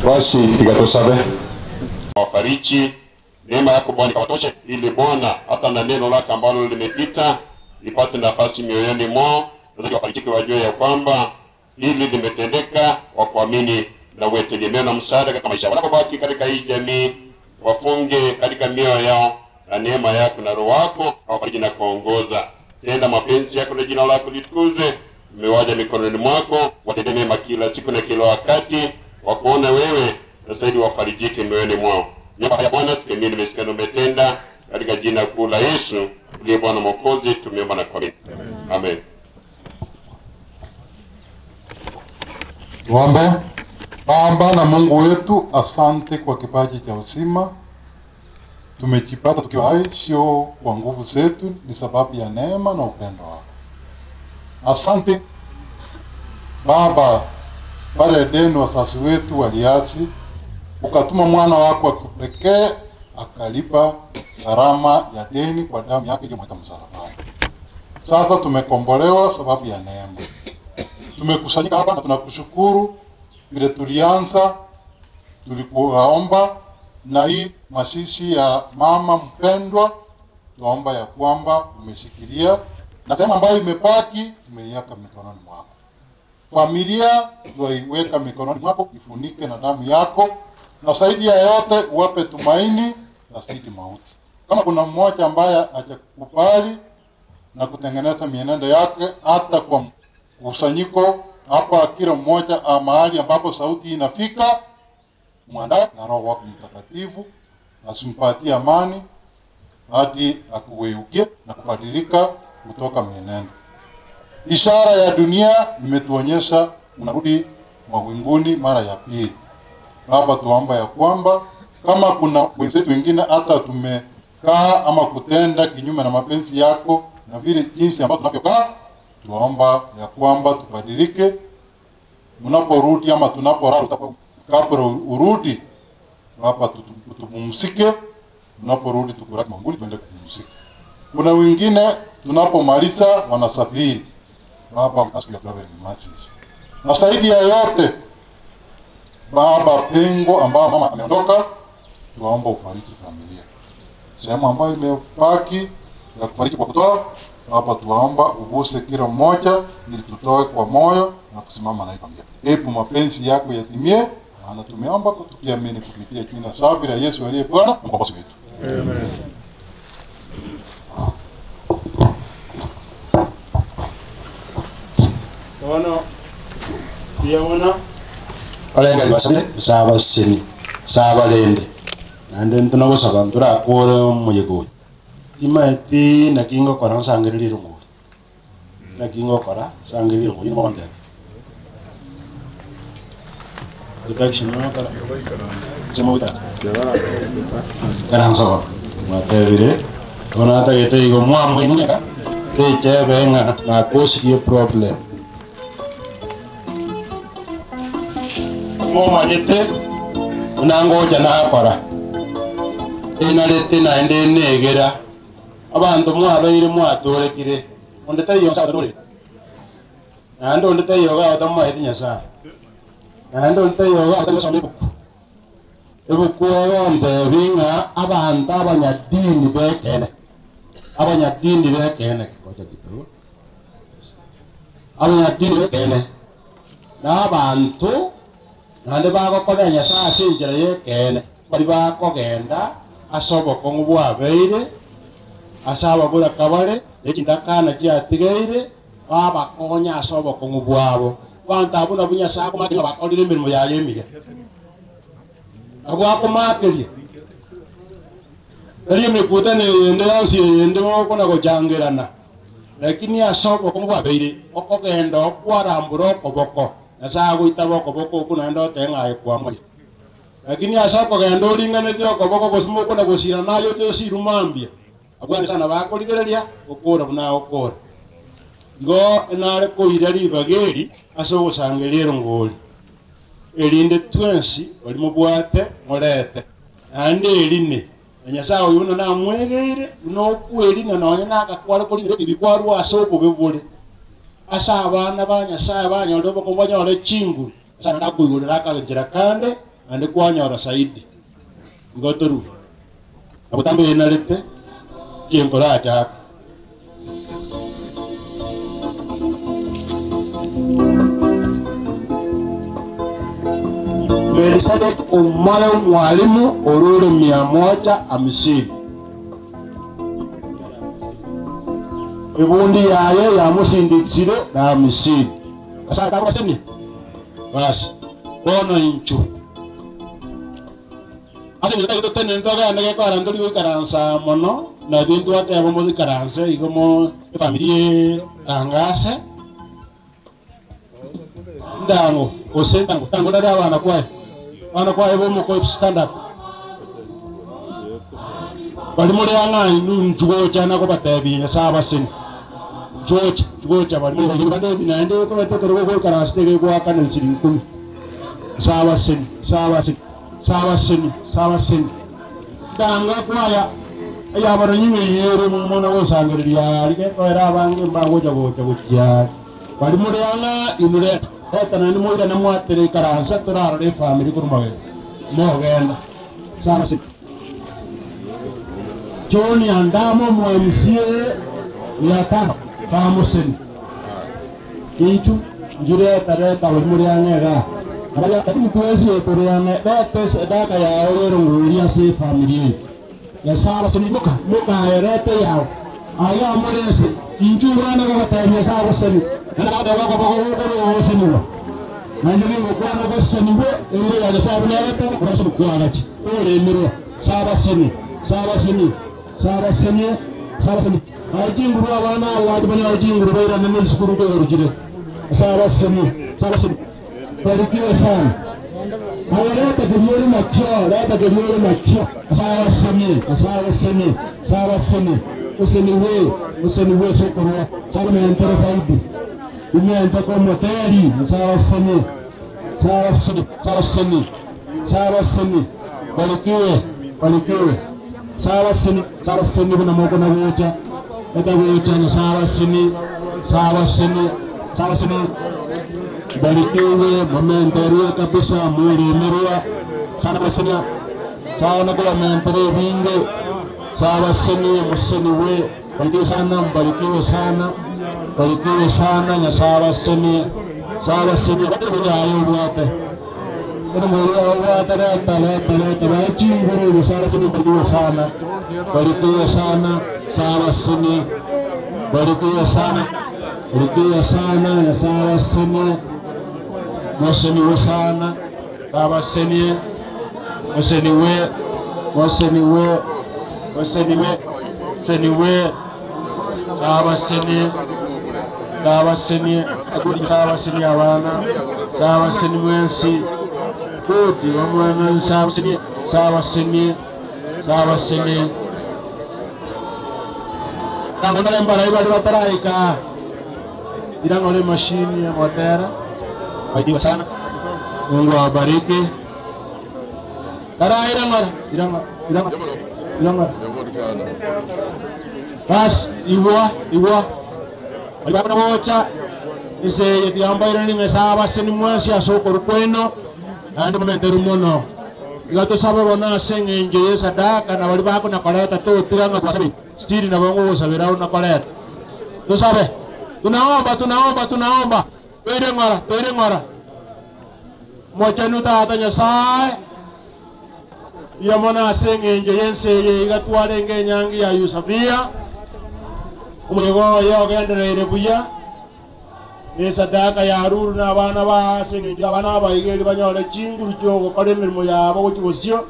Basi tiga tusabe. Wafariji, neema yako Bwana ikawatoshe, ili Bwana hata na neno lako ambalo limepita lipate nafasi mioyoni mwao, na wafarijike, wajue ya kwamba hili limetendeka, wakuamini na uwe tegemeo na msaada katika maisha wanapobaki katika hii jamii, wafunge katika mioyo yao na neema yako na Roho wako awafariji na kuongoza. Tenda mapenzi yako na jina lako litukuzwe. Umewaja mikononi mwako, watende mema kila siku na kila wakati, wakuona wewe na zaidi wafarijike mioyoni mwao. Neema ya Bwana tukiamini nimesikia na umetenda, katika jina kuu la Yesu uliye Bwana Mwokozi tumeomba na kuamini, amen. Tuombe. Baba na Mungu wetu, asante kwa kipaji cha uzima tumekipata tukiwa hai, sio kwa nguvu zetu, ni sababu ya neema na upendo wako. Asante Baba, pale Edeni wazazi wetu waliasi, ukatuma mwana wako wa kipekee akalipa gharama ya deni kwa damu yake iliyomwagika msalabani. Sasa tumekombolewa sababu ya neema. Tumekusanyika hapa na tunakushukuru vile tulianza, tulikuwaomba na hii masisi ya mama mpendwa, tuomba ya kwamba umesikilia na sehemu ambayo imebaki tumeiweka mikononi mwako. Familia twaiweka mikononi mwako, ifunike na damu yako, na zaidi ya yote uwape tumaini na sidi mauti. Kama kuna mmoja ambaye hajakubali na kutengeneza mienendo yake, hata kwa mkusanyiko hapa, kila mmoja ah, mahali ambapo sauti inafika, mwandae na Roho wako Mtakatifu asimpatie amani hadi akuweukie na kubadilika kutoka mienendo. Ishara ya dunia imetuonyesha unarudi mawinguni mara ya pili. Baba, tuomba ya kwamba kama kuna wenzetu wengine hata tumekaa ama kutenda kinyume na mapenzi yako na vile jinsi ambavyo tunavyokaa, tuomba ya kwamba tubadilike unaporudi ama tunaporudi, kabla urudi hapa tupumzike, tunaporudi tukuraki mbinguni tuende kupumzika. Kuna wengine tunapomaliza wanasafiri. Baba, na zaidi ya yote Baba, pengo ambao mama ameondoka, tuwaomba ufariji familia, sehemu ambayo imebaki ya kufariji kwa kutoa. Baba, tuwaomba uguse kila mmoja, ili tutoe kwa moyo na kusimama na hii familia. Hebu mapenzi yako yatimie, maana tumeomba kwa tukiamini kupitia jina safi la Yesu aliye Bwana na mkombozi wetu. Amen. Bono biyabona balenga basabire sabasini sabalende nande ntunagosaba nturakore omuyego oyo imaeti naki ngokora nsangereri erongori naki ngokora nsangereri erongori nimogontebia introduction ngokora karansoba mwatebire bono atagete igo mwamwenyeka techebe ng'a nakosirie problem momanyete unangoja nakora enarete naende enegera abanto mwabeire mwatorekire onde taiyo nsatorire naende onde taiyo gaotamoete nyasaye naende onde taiyo gaotasoma ebuku ebuku egontebi ng'a abanto abanyadini bekene abanyadini bekene ngoja kidogo abanyadini bekene na abanto naende bagokora nyasaye ase enchera ya ekene bari bakogenda ase obokong'u bwabeire ase ababuraka bare echindakana chiatigeire babakonya ase obokong'u bwabo abanto abwo nabwo nyasaye akomakeria bakorire emirimo yaye emiya nabwo akomakeria tari emikutano eyende yonsi eyende mokona gochangerana lakini ase obokong'u bwabeire okogenda okwarambura okoboko nyasaye agoitaba okoboko okwo naende oteng'aye kwamoria lakini ase okogenda oringanete okoboko gose mokona gosira naye ote osiru mambia abwo sana bakorigereria okora buna okora igo enare koira ribaga eri ase ogosangeria erongori erinde twensi bari mobwate morete naende erine na nyasaye oyo buna namwegeire buna okwerina nonye nakakware korire ebikwarwa ase obobe bore ase abana ba nyasaye banyore oboko banyore chinguru ase nakoigorera akagenchera kande naende kwanyora saidi igo torue nagotambe enarete chinkorachaka Melisedek omoyo mwalimu orure 150. Ebundi yaye yamusindikire na 50. Asa kabaseni. Basi bono inchu. Ase ndio tene ndoga ndege kwa ndori goikaransa mono na bintu atebo mo ikaranse igo mo familia tangase ndango ose ndango ndango dada abana kwaye bana kwaye bo stand up bali muri ang'ai nunjugocha nako batebi saba sin jocha jocha bali muri bande naende ko betekere go goikaransa tege gwakana siringi kumi saba sin saba sin saba sin saba sin ndanga kwaya ayabara nyime yere mumona gosangereria arike koera abange mbagocha gocha gochia bali muri ang'a inure eta nani moira na mwatere ikaransa torarore family kurumage mogenda saba sin John Andamo MCA 500 famuseni inchu Njireta reta bari muri ang'e iga. Abaria twesi turi ang'e reta esadaka yao yerongori ase efamiri eye. Nyasaye abaseni moka moka aye reta yao. Aye amorese inchu obwana gogotebia Nyasaye agoseni. Naende agoteba okoboko gokorwa gogoseniwa. Naende ningokwana gosenigwe erire ya Nyasaye buna egoteba korwa kwagachi oremerwa. Sabaseni sabaseni sabaseni sabaseni. Aye chinguru abana abwate banyore chinguru bairane na esukuru nkoigoruchire. Sabaseni sabaseni. Barikiwe sana. Aye reta keria ore nakio reta keria ore nakio. Sabaseni sabaseni sabaseni. Oseniwe oseniwe ase okorwa sabomentere zaidi. Imente komoteri sabaseni sabaseni sabaseni sabaseni. Barikiwe barikiwe. Sabaseni sabaseni buna moko na gocha. Eta gocha na sabaseni sabaseni sabaseni. Barikiwe momenterwe kabisa mwiremerwa sana baseni sana kula mentere binge sabaseni museniwe barikiwe sana mbarikiwe sana barikiwe sana nyasabaseni sabaseni batiri obwate obwate leta leta leta bachinguru sabaseni barikiwe sana barikiwe sana sabaseni barikiwe sana barikiwe sana nyasabaseni museniwe sana sabaseni museniwe museniwe museniwe museniwe sabaseni sabaseni sabaseni abana sabaseni mwensi gudi bamwana sabaseni sabaseni sabaseni nangona mbara ibali bataraika irangore mashini ya motera. Barikiwe sana. Mungu awabariki. Tara irangora irangora irangora irangora. Bas igwa igwa. Bali bana bocha ise yetiambaire ni mesaba seni mwasi asoko rukweno nandi mumenteru mono. Iga tusaba bona seng'enjo ye sadaka na bali bako nakoleta tu tiranga twasabe. Stiri na bongo gosabira nakoleta. Tusabe. Tunaomba tunaomba tunaomba. Toire ng'ora toire ng'ora. Mochenu tata Nyasaye. Iyo mona aseng'enjo yenseye iga twarenge enyangi ya Yusafia. Omurego oyo ogendereire buya. Ne sadaka ya Ruru na abana ba aseng'enjo abana abaigeri banyore chinguru chiogokora emirimo yabo gochi bosio.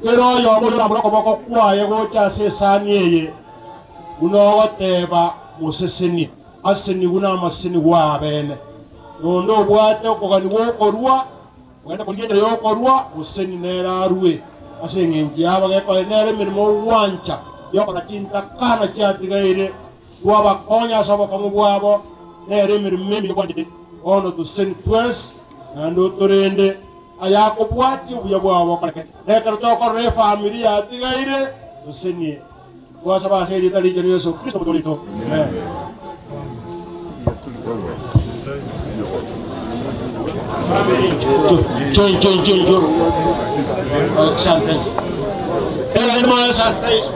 Kero oyo omorora okoboko kwaye gocha ase esani eye. Buna ogoteba moseseni aseni buna amaseni gwabene. Nondo obwate okogani gwokorwa ogenda korigendera yokorwa oseni nere arwe ase eng'encho yabo gekore nere emirimo ogwancha yokora chintakana chiatigaire gwabakonya ase obokong'u bwabo nere emirimo emiya gwanchete bono tuseni twensi naende otorende ayakobwatia obuya bwabo bokoreke nekero tokorora efamiri yatigaire osenie gwasaba ase erieta riichenu Yesu Kristo omotorito. Amen. Join, join, join, join. Asante. Ela irmã, asante.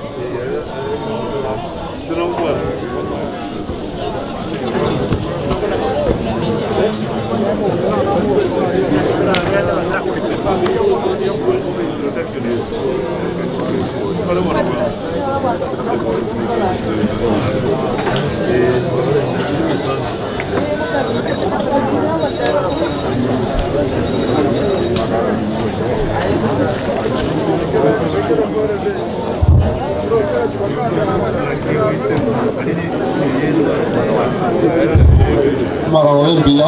Mara wembia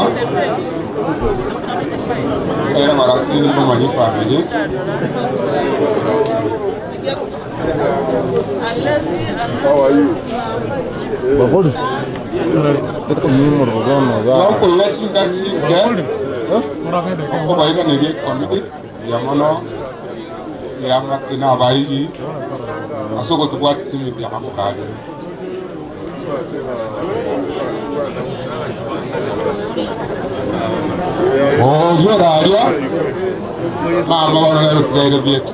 era marasini kumanyi family. How are you? Bakoli. Oh, yoraria mama bono nero bietu.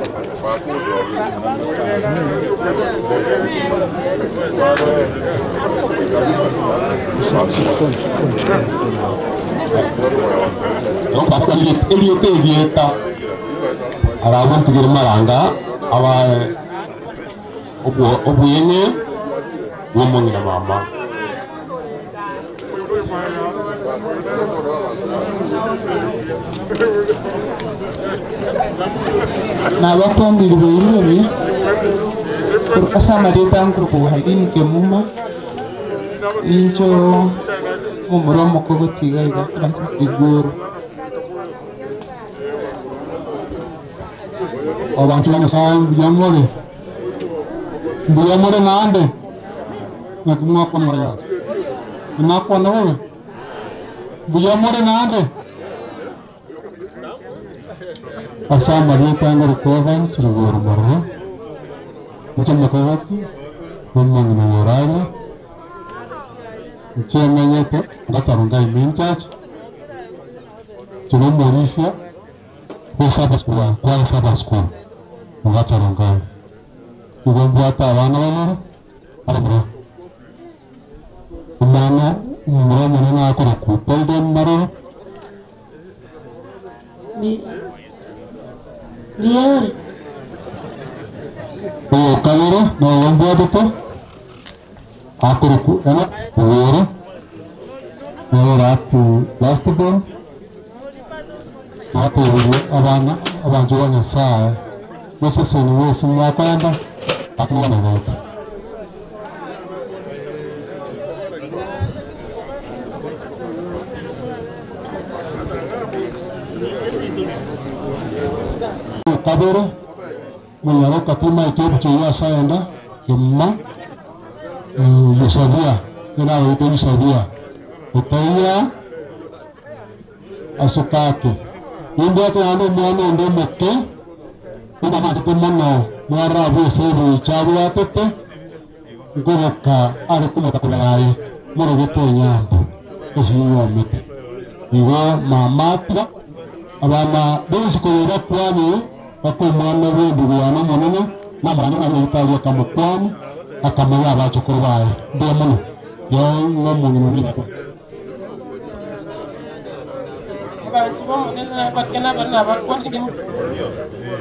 Erieta erieta arabwo ntigere maranga abae obweng'e bwa omong'ina mama. Nabakwambiri boirire ase amarieta nkorokwa Irene Kemuma nincho momura omokogotiga iga Francis Igoro. Abantu ba Nyasaye mbuya more, mbuya more naende naki mwakwana more gaki? Inakwana bobe? Mbuya more naende? Ase amarieta ngorokwa Evans Rugoro Mororo, inche omokogoti bw'omong'ina Yoraria, inche emenyete Gatarunga Main Church, inche nomorisia bwe Sabbath School ya Kwale Sabbath School mu Gatarungai. Igo mbwate abana babere abamura. Omwana omomura omonene akorokwa Golden Maroro. Mbiore. Oyo kabere noyo mbwatete akorokwa ena Oworo noyo atu last born atebirie abana abanto ba Nyasaye boseseni bwose mwakwenda akumwana. Kabere munyaro kapima itobu ya saenda yumma yusabia ena wito yusabia utaiya asukake nimbo ate ando mwana ndo moke uma matete mono mwara bwese bwichabu atete ngoboka ari kumota kulaye moro gito nyambo esinyomete igo mama tira abana benshi kureba kwani bako omwana bw'endugu omunene namuranga nabitali akamukwani akamanya abachukuru baye mbuya mono yo ng'omong'ina ori. Abantu b'omunene bakena bana bakwanire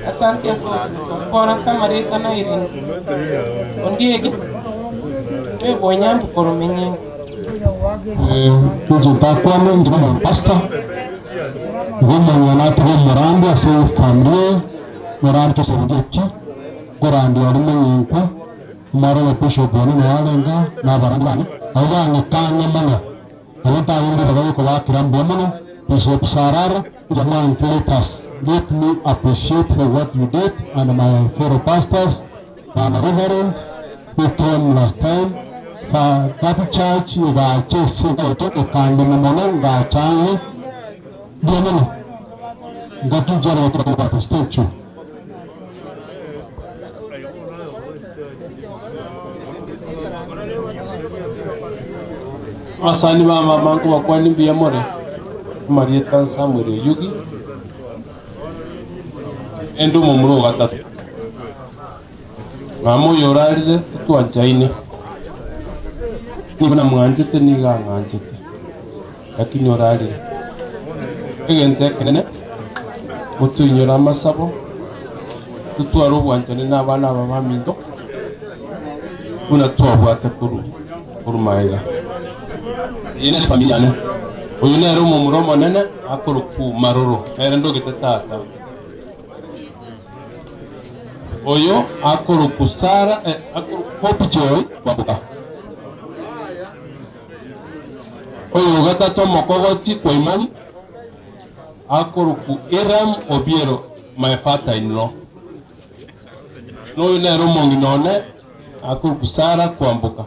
asante ase okora samarita na Irene ondiegi webonyambu koromenyenga. Inche ntakwane inche bono pastor igo omong'ina atiga omorambi ase efamily morambi tosabudia ki korandi ori mong'inkwa omwaro wa bishop one noarenga na abarandi bane abo bang'ekang'e mono abo ntagende bagagokobakera mbuya mono. Bishop Sarara Jaman, let me appreciate for what you did and my fellow pastors and reverend who came last time. For that church igache ekande mono ngachange mbuya mono ngatujara bakubata. Thank you. Abasani ba mama nkobakwani mbuya more Marieta Samuel Oyugi ende omomura ogatatu mama oyo orarire totwanchaine nigo namwanchete nigo ang'anchete lakini orarire egento ekenene motoinyora amasabo totware obwanchani na abana aba baminto buna twabwate koru koru maega eye nere familia yane oyo nere omomura omonene akoroku Maroro nere ndogete tata oyo akoroku Sara akoroku Hope Joy Wabuka oyo gatatu omokogoti kwa imani akoroku Iram Obiero my father in law noyo nere omong'ina one akoroku Sara Kwamboka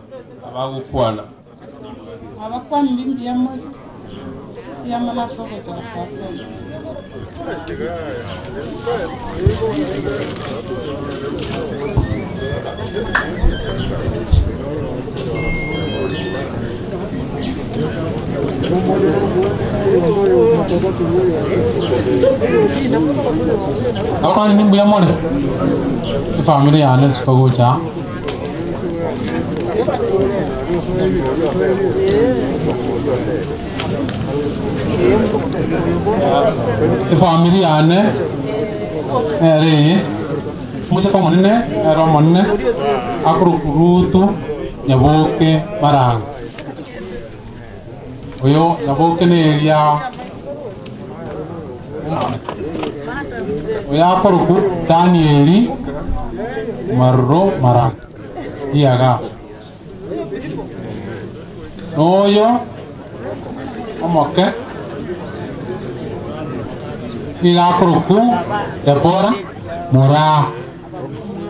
abagokwana. Abakwani mbuya more mbuya mono ase ogochora kwakwa. Abakwani mbuya more efamily yane sikagocha Efamiri yane nere eye, omoiseke omonene nere omonene akorokwa Rutu Nyaboke Maranga. Oyo Nyaboke neria oyo akorokwa Danieli Maruro Maranga riaga. Noyo omoke nigo akorokwa Debora Moraa.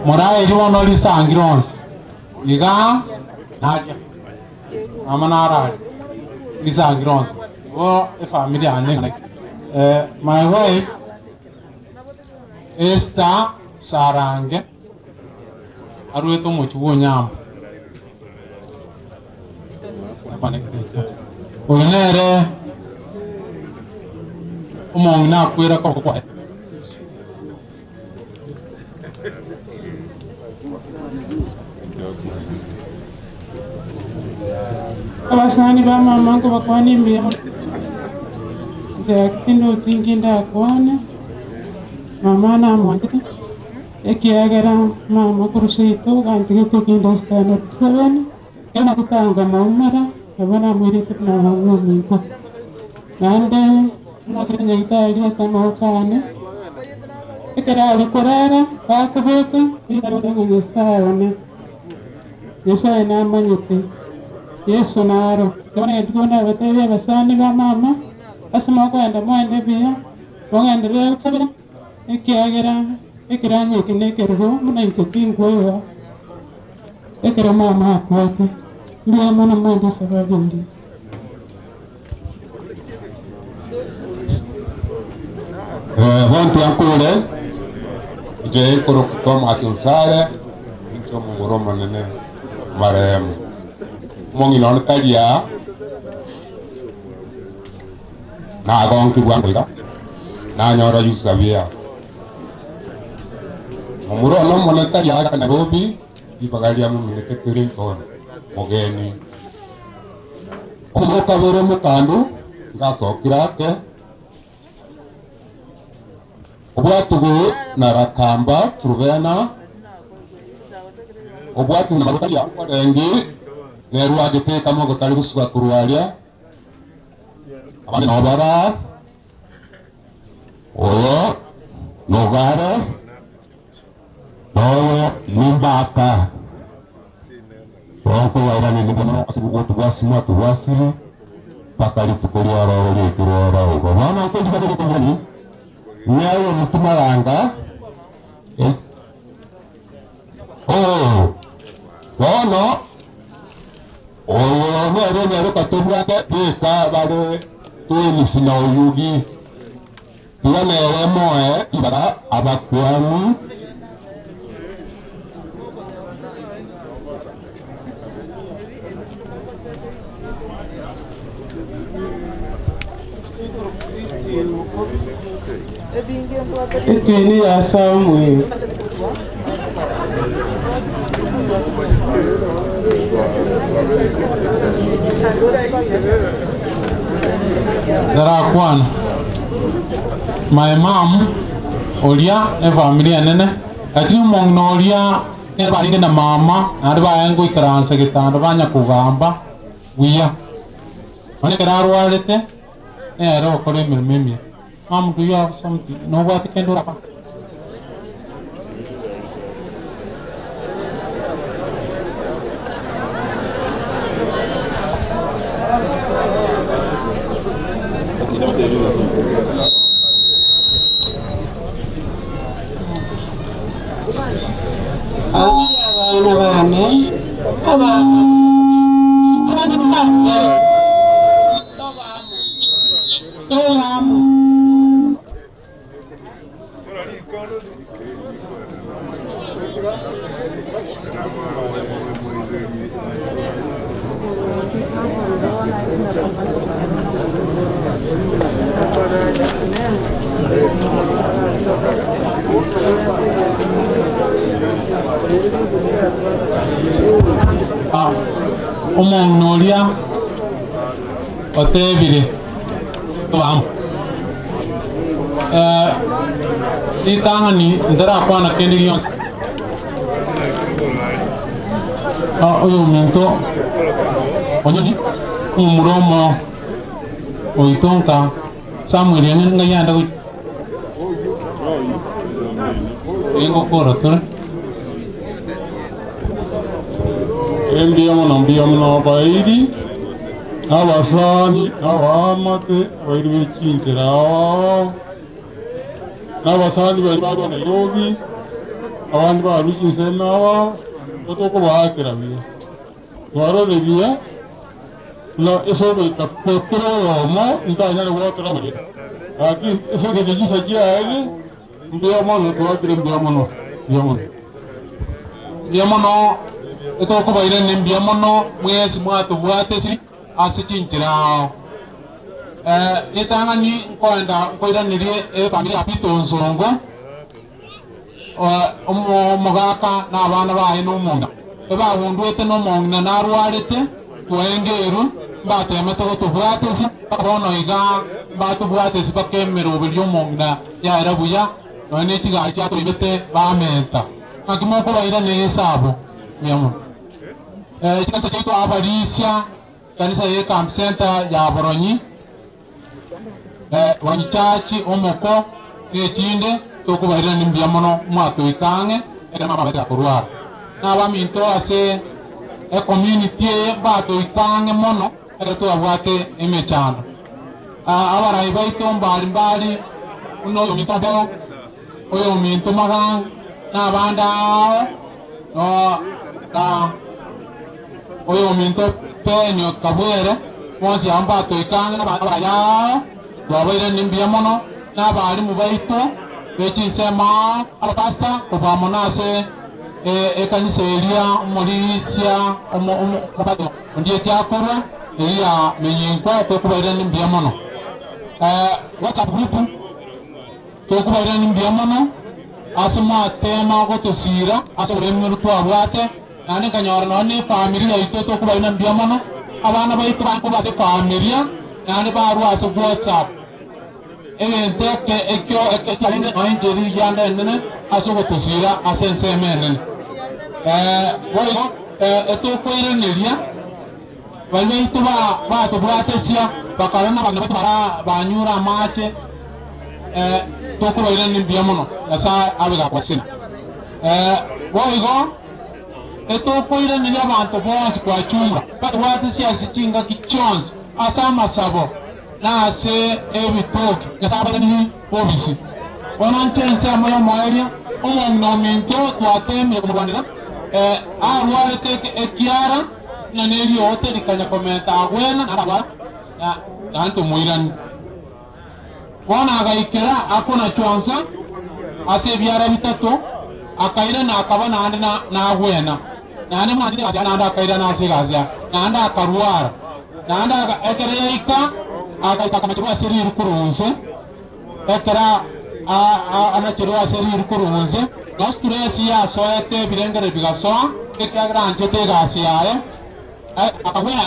Moraa erio bono risangire onsi iga naria mama nararia risangire onsi igo efamiri yane ng'ina eh, my wife Esther Sarange arwete omochie bwa Onyambo. Oyo nere omong'ina akwera koboko kwaye. Abasani ba mama nkobakwana mbuya mono, inche gaki tindochi nki ndakwane, mama namwanchete, ekiagera mama korwa seito gantigete ekinde standard seven, ekero natotanga maumera, nabo namoirete buna mama ominto. Naende mosete nyagetari ase amaboko ane, ekero are korara, bakoboka, ng'a Nyasaye one, Nyasaye namanyete, Yeso naro. Bono rituko nabateebie abasani ba mama, ase mokoenda moende buya, mogenderere gosabera, ekiagera ekeranyo eke nekeroro buna inche tinkoigwa ekero mama akwete. Mbuya mono mwende esababu engiya. Bonti ankure inche korokwa Thomas Onsare inche omomura omonene marehemu omong'ina one tari aa nagonkigwa iga nanyora Yusabia momura one omonene tari aa Nairobi ribaga riamominete Clinton mogeni omomura okabere omokandu ngasokire ake Obwatugwe na Rakamba Truvena, obwatugwe na Magotaria Orengi, nerwagete kamo gotari gosuka korwa aria, abande nao bara, oyo nogare, noyo nimbaka. Bonkobairaneri mono ase tobwasimwa tobwasire, mpaka rituko ria roro riaito roro igo. Bono nkoigwa ritang'ani, Nyaye omotima yanga, Oh, bono oyo nere onyaroka tobwate beka bare twins na Oyugi. Tiga nere moe ribaga abakuani. Etweni ya Samuel. Ndarakwana my mum oria ne family enene lakini omong'ina oria nere barenge na mama naende baye ngoikaransa getanda banya kogamba buya nonye ekero arwarete nere ogokora emeremo emiya. Mum do you have something nobwate kende orakore? Abana bane, abana bane, tobe amo. Otebire tobe amo. Eh, ritang'ani ntarakwana kende gionsi. Ah, oyo ominto onyoni omomura omo oito nka Samuel ene ng'ai ande gochia Engokora tore. Mbuya mono, mbuya mono abairi, na abasani, na abaamate, abairi be chinchera ao ao, na abasani baria barwa Nairobi, abande barwa chinsemo ao ao, nigo tokobaakera buya. Twarorire buya buna ase ogoika kera oyomo ntanyare goakera amarieta, lakini ase engencho chinsa chiaye mbuya mono, twaakire mbuya mono, mbuya mono. Mbuya mono etokobairania mbuya mono mwensi mwatobwate ase chinchera ao. Eh, ritang'ani nkoenda nkoiranerie efamiri ya Peter Onsongo, omogaka na abana baye na omong'ina. Ebagundwete na omong'ina narwarete twaengerwe, mbatemete gotobwatesia mpaka bono iga mbatobwatesia mpaka emeroberi y'omong'ina yaera buya, nonya ne chigari chiatoimete bamenta. Naki mokobairania esabu mbuya mono. Chikanisa chiaito abarisia, ekanisa ye Camp Centre ya Boronyi, Boronyi Church, Omoko, na echinde, tokobairania mbuya mono mwatoika ang'e ekero mama abete akorwara. Na abaminto ase ecommunity eye mbatoika ang'e mono ekero twabwate emechando. Abarai baito mbari mbari buna oyominto Mbeo, oyominto Magang, na abande ao, na oyominto Penio Kabwere, bonsi abwo mbatoika ang'e na abarai ao, twabairanie mbuya mono, na abalimu baito be chinsemo ao, abapastor, kobua mono ase ekanisa eria omorisia omopastor ondieki akorwa, eria Menyinkwa, tokobairania mbuya mono. WhatsApp group, tokobairania mbuya mono ase mwatema gotosira ase oboremi oria twabwate, naende nkanyora nonya na efamiri yaito tokobairania mbuya mono, abana baito bakorwa ase efamilia naende barwa ase WhatsApp. Egento eke ekio ekiarenge nonya inche rigianda enene ase ogotosira ase ensemo enene. Boigo etokoiraneria baria baito batobwatesia bakarora na abang'ina baito bara banyure amache, tokobairania mbuya mono, Nyasae abe gakobasesenia. Boigo etokoiraneria abanto bonsi kwa jumla batobwatesia ase chingaki chionsi ase amasabo na ase ebitoki, Nyasae abairanirie bobisi. Bono inche ensemo y'omoerio, omong'ina ominto twateemire komorwanera, arwarete ekiara ng'a neriote rikanya komenta agwena na akarwara, naende tomoiranie. Bono agaikera akonachwa nsa ase ebiara bitato, akairana akaba naende nagwena. Naende mwanchete egasi yaye, naende akairana ase egasi yaye, naende akarwara. Naende ekero yaika, agaika akanacherwa ase riru korwa inse, ekero anacherwa ase riru korwa inse, na stress yasoete ebirengererio bigasoa, ekiagera anchete egasi yaye,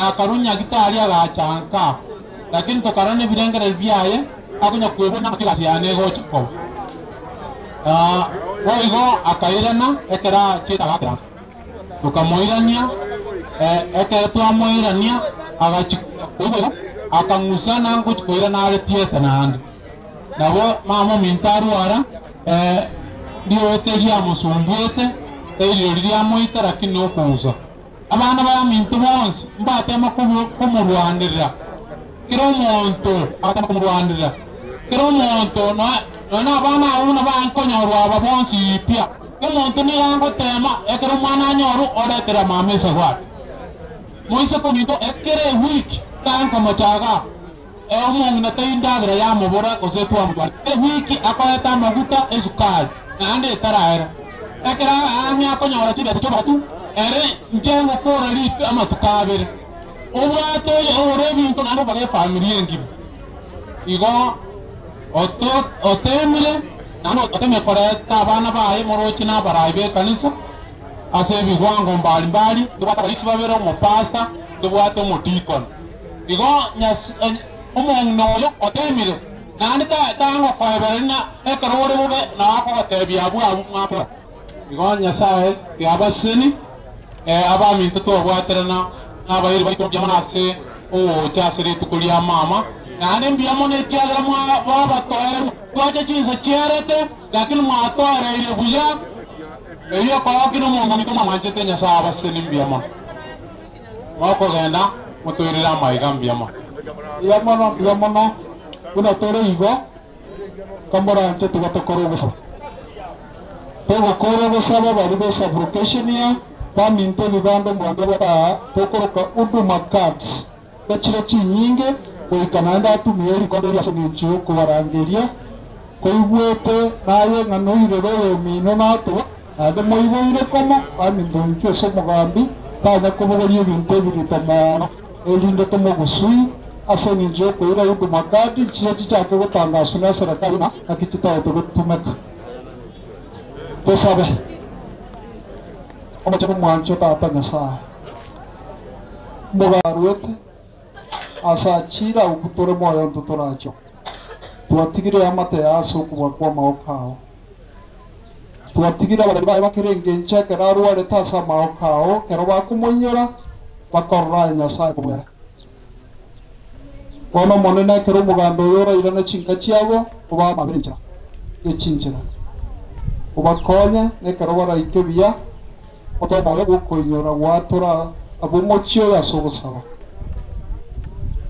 akarwa nyagitari agacha nka. Lakini tokarora nebirengererio biaye, akonya kwebwa naki egasi yaye negocha koba. Boigo akairana ekero achiete agakera nse. Tokamoirania, ekero twamoirania agachia koigwa igo, akang'usa na ngochia koirana are tieta naende. Nabo mama ominto arwara, riote riamosumbuete, eriorio riamoita lakini nokong'usa. Abana baminto bonsi mbatema komorwanerera, kera omonto agatema komorwanerera, kera omonto, nonya nabana abwo buna bankonyorwa aba bonsi ipia. Omonto nigo agotema ekero omwana anyorwa oretera mama esagwati. Moise kominto ekero ewiki tankomochaga omong'ina tai ndagera yamobora gose twamotwara. Ewiki akoreta amaguta esukari naende etaraera. Ekero ang'e akonyora chibesa chi'obogatu ere inche ngokora amatuko abere. Obwate oyo ogore ebinto naende obage efamiri engima. Igo otemire naende otemire koreta abana baye moroche na abarai b'ekanisa ase ebigwango mbari mbari, ntobwate abarisia babere, omopastor, ntobwate omodikoni. Igo Nyas omong'ina oyo otemire, naende tangokoebereria ng'a ekero ore bobe nao akogotebia abwo abwo mwakora. Igo Nyasae tiabaseseni abaminto twabwaterana nabairi baito mbuya mono ase ogocha ase rituko ria mama, naende mbuya mono ekiagera mwabatoereria. Twacha chinsa chiarete, lakini mwatoereirie buya. Erio okogokia nomonto ominto mwamwanchete Nyasae abaseseni mbuya mono. Mokogenda motoirere amaiga mbuya mono. Mbuya mono, mbuya mono, buna tore igo, kamoranche tiga tokore ogosaba. Togokora ogosaba baria be sublocation ya baminto ebibanda omoganda bwa aa tokoroka Huduma cards echire chinyinge goika naende atumie rikondo erio ase eng'encho yokobarangeria koigwete naye ng'a noirere oyomino natoba naende moiboire komo baminto inchwe ase omogambi tanya kobogoria ebinto ebirito mono erinde tomogusui ase eng'encho yokoira Huduma card nchiria chichake gotangaswa ne eserekari ng'a naki chitaete gotumeka. Tosabe. Omochenu omwanchwa Tata Nyasae, mbogaruete ase achire agwo tore moyo intwe torache. Twatigire eamate yaye ase okobua kw'amaboko ao. Twatigire abareri baye bakere engencho ekero arwarete ase amaboko ao, ekero bakomoinyora, bakorora aye Nyasae kobua ere. Bono Omonene, ekero omoganda oyo orairane chinka chiabo, obae amabera enchera ye chinchera, obakonye, na ekero baraike buya, otoe omoyo bw'okoinyora gwatora ab'omochie oyo ase ogosaba.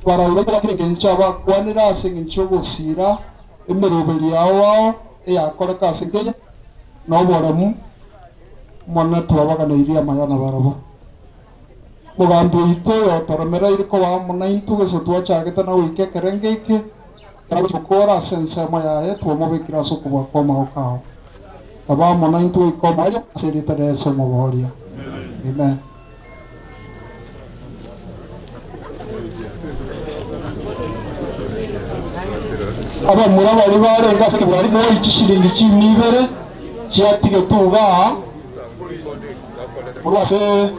Abarai baito bakire engencho abakwanire ase engencho y'ogosiira emeroberio yao ao eyakoreka ase enka eye, na oboremu, Omonene twabaganeirie amaya nabarabwo. Omogambi oito oyo otoremereire koba amo naintwe gose twachagete na goika ekerengo eke, ekero agochia gokoora ase ensemo yaye, twamobekire ase okobua kw'amaboko ao. Kaba amo naintwe goika omoerio, ase erieta ria Yeso Omobooria. Amen. Abamura baria barenge ase ekebwari moi chishilingi chimia ibere chiatigetwe igaa. Korwa ase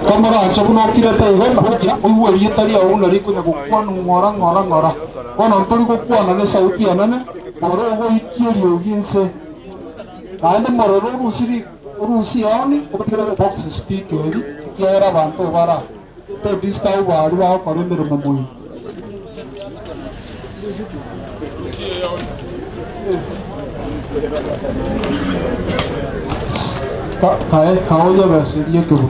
Komoranche buna okirete igo, nabokira oigwe erieta riao buna rikonya gokwanwa ng'ora ng'ora ng'ora. Bono ntori gokwana nesauti enene, ore ogoikia eriogi inse. Naende morore orusie orusie oni otigere box speaker eri ekiagera abanto bara to disturb baria bagokora emeremo moino. Kae kaoye besa eria ekeburi.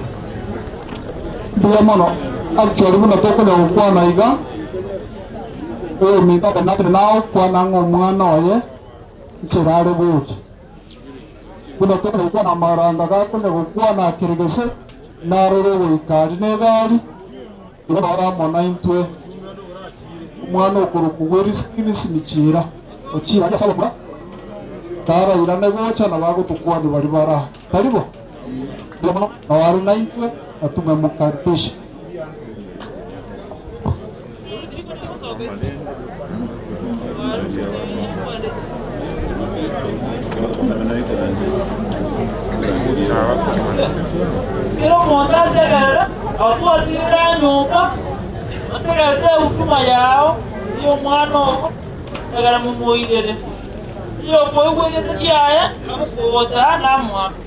Mbuya mono actually buna tokonya gokwana iga, oyominto abe nagokwana ng'a omwana oye Nchera are gocha. Buna tokonya gokwana amaranga gakonya gokwana akeregese, narore ogoika aria negari, igo noro amo naintwe. Omwana okorokwa Wilskins Michira, ochire aria ase abamura, tarairane gocha nabo agotokwania baria bare aa. Tari bo? Mbuya mono, nao are naintwe, na tumemokaribisha. Kera omonto ategerere, otwatirire nyomba, otegerere ehuduma yao y'omwana oo, egere momoirere. Oyokoigwa erieta riaye, agokogocha namoake.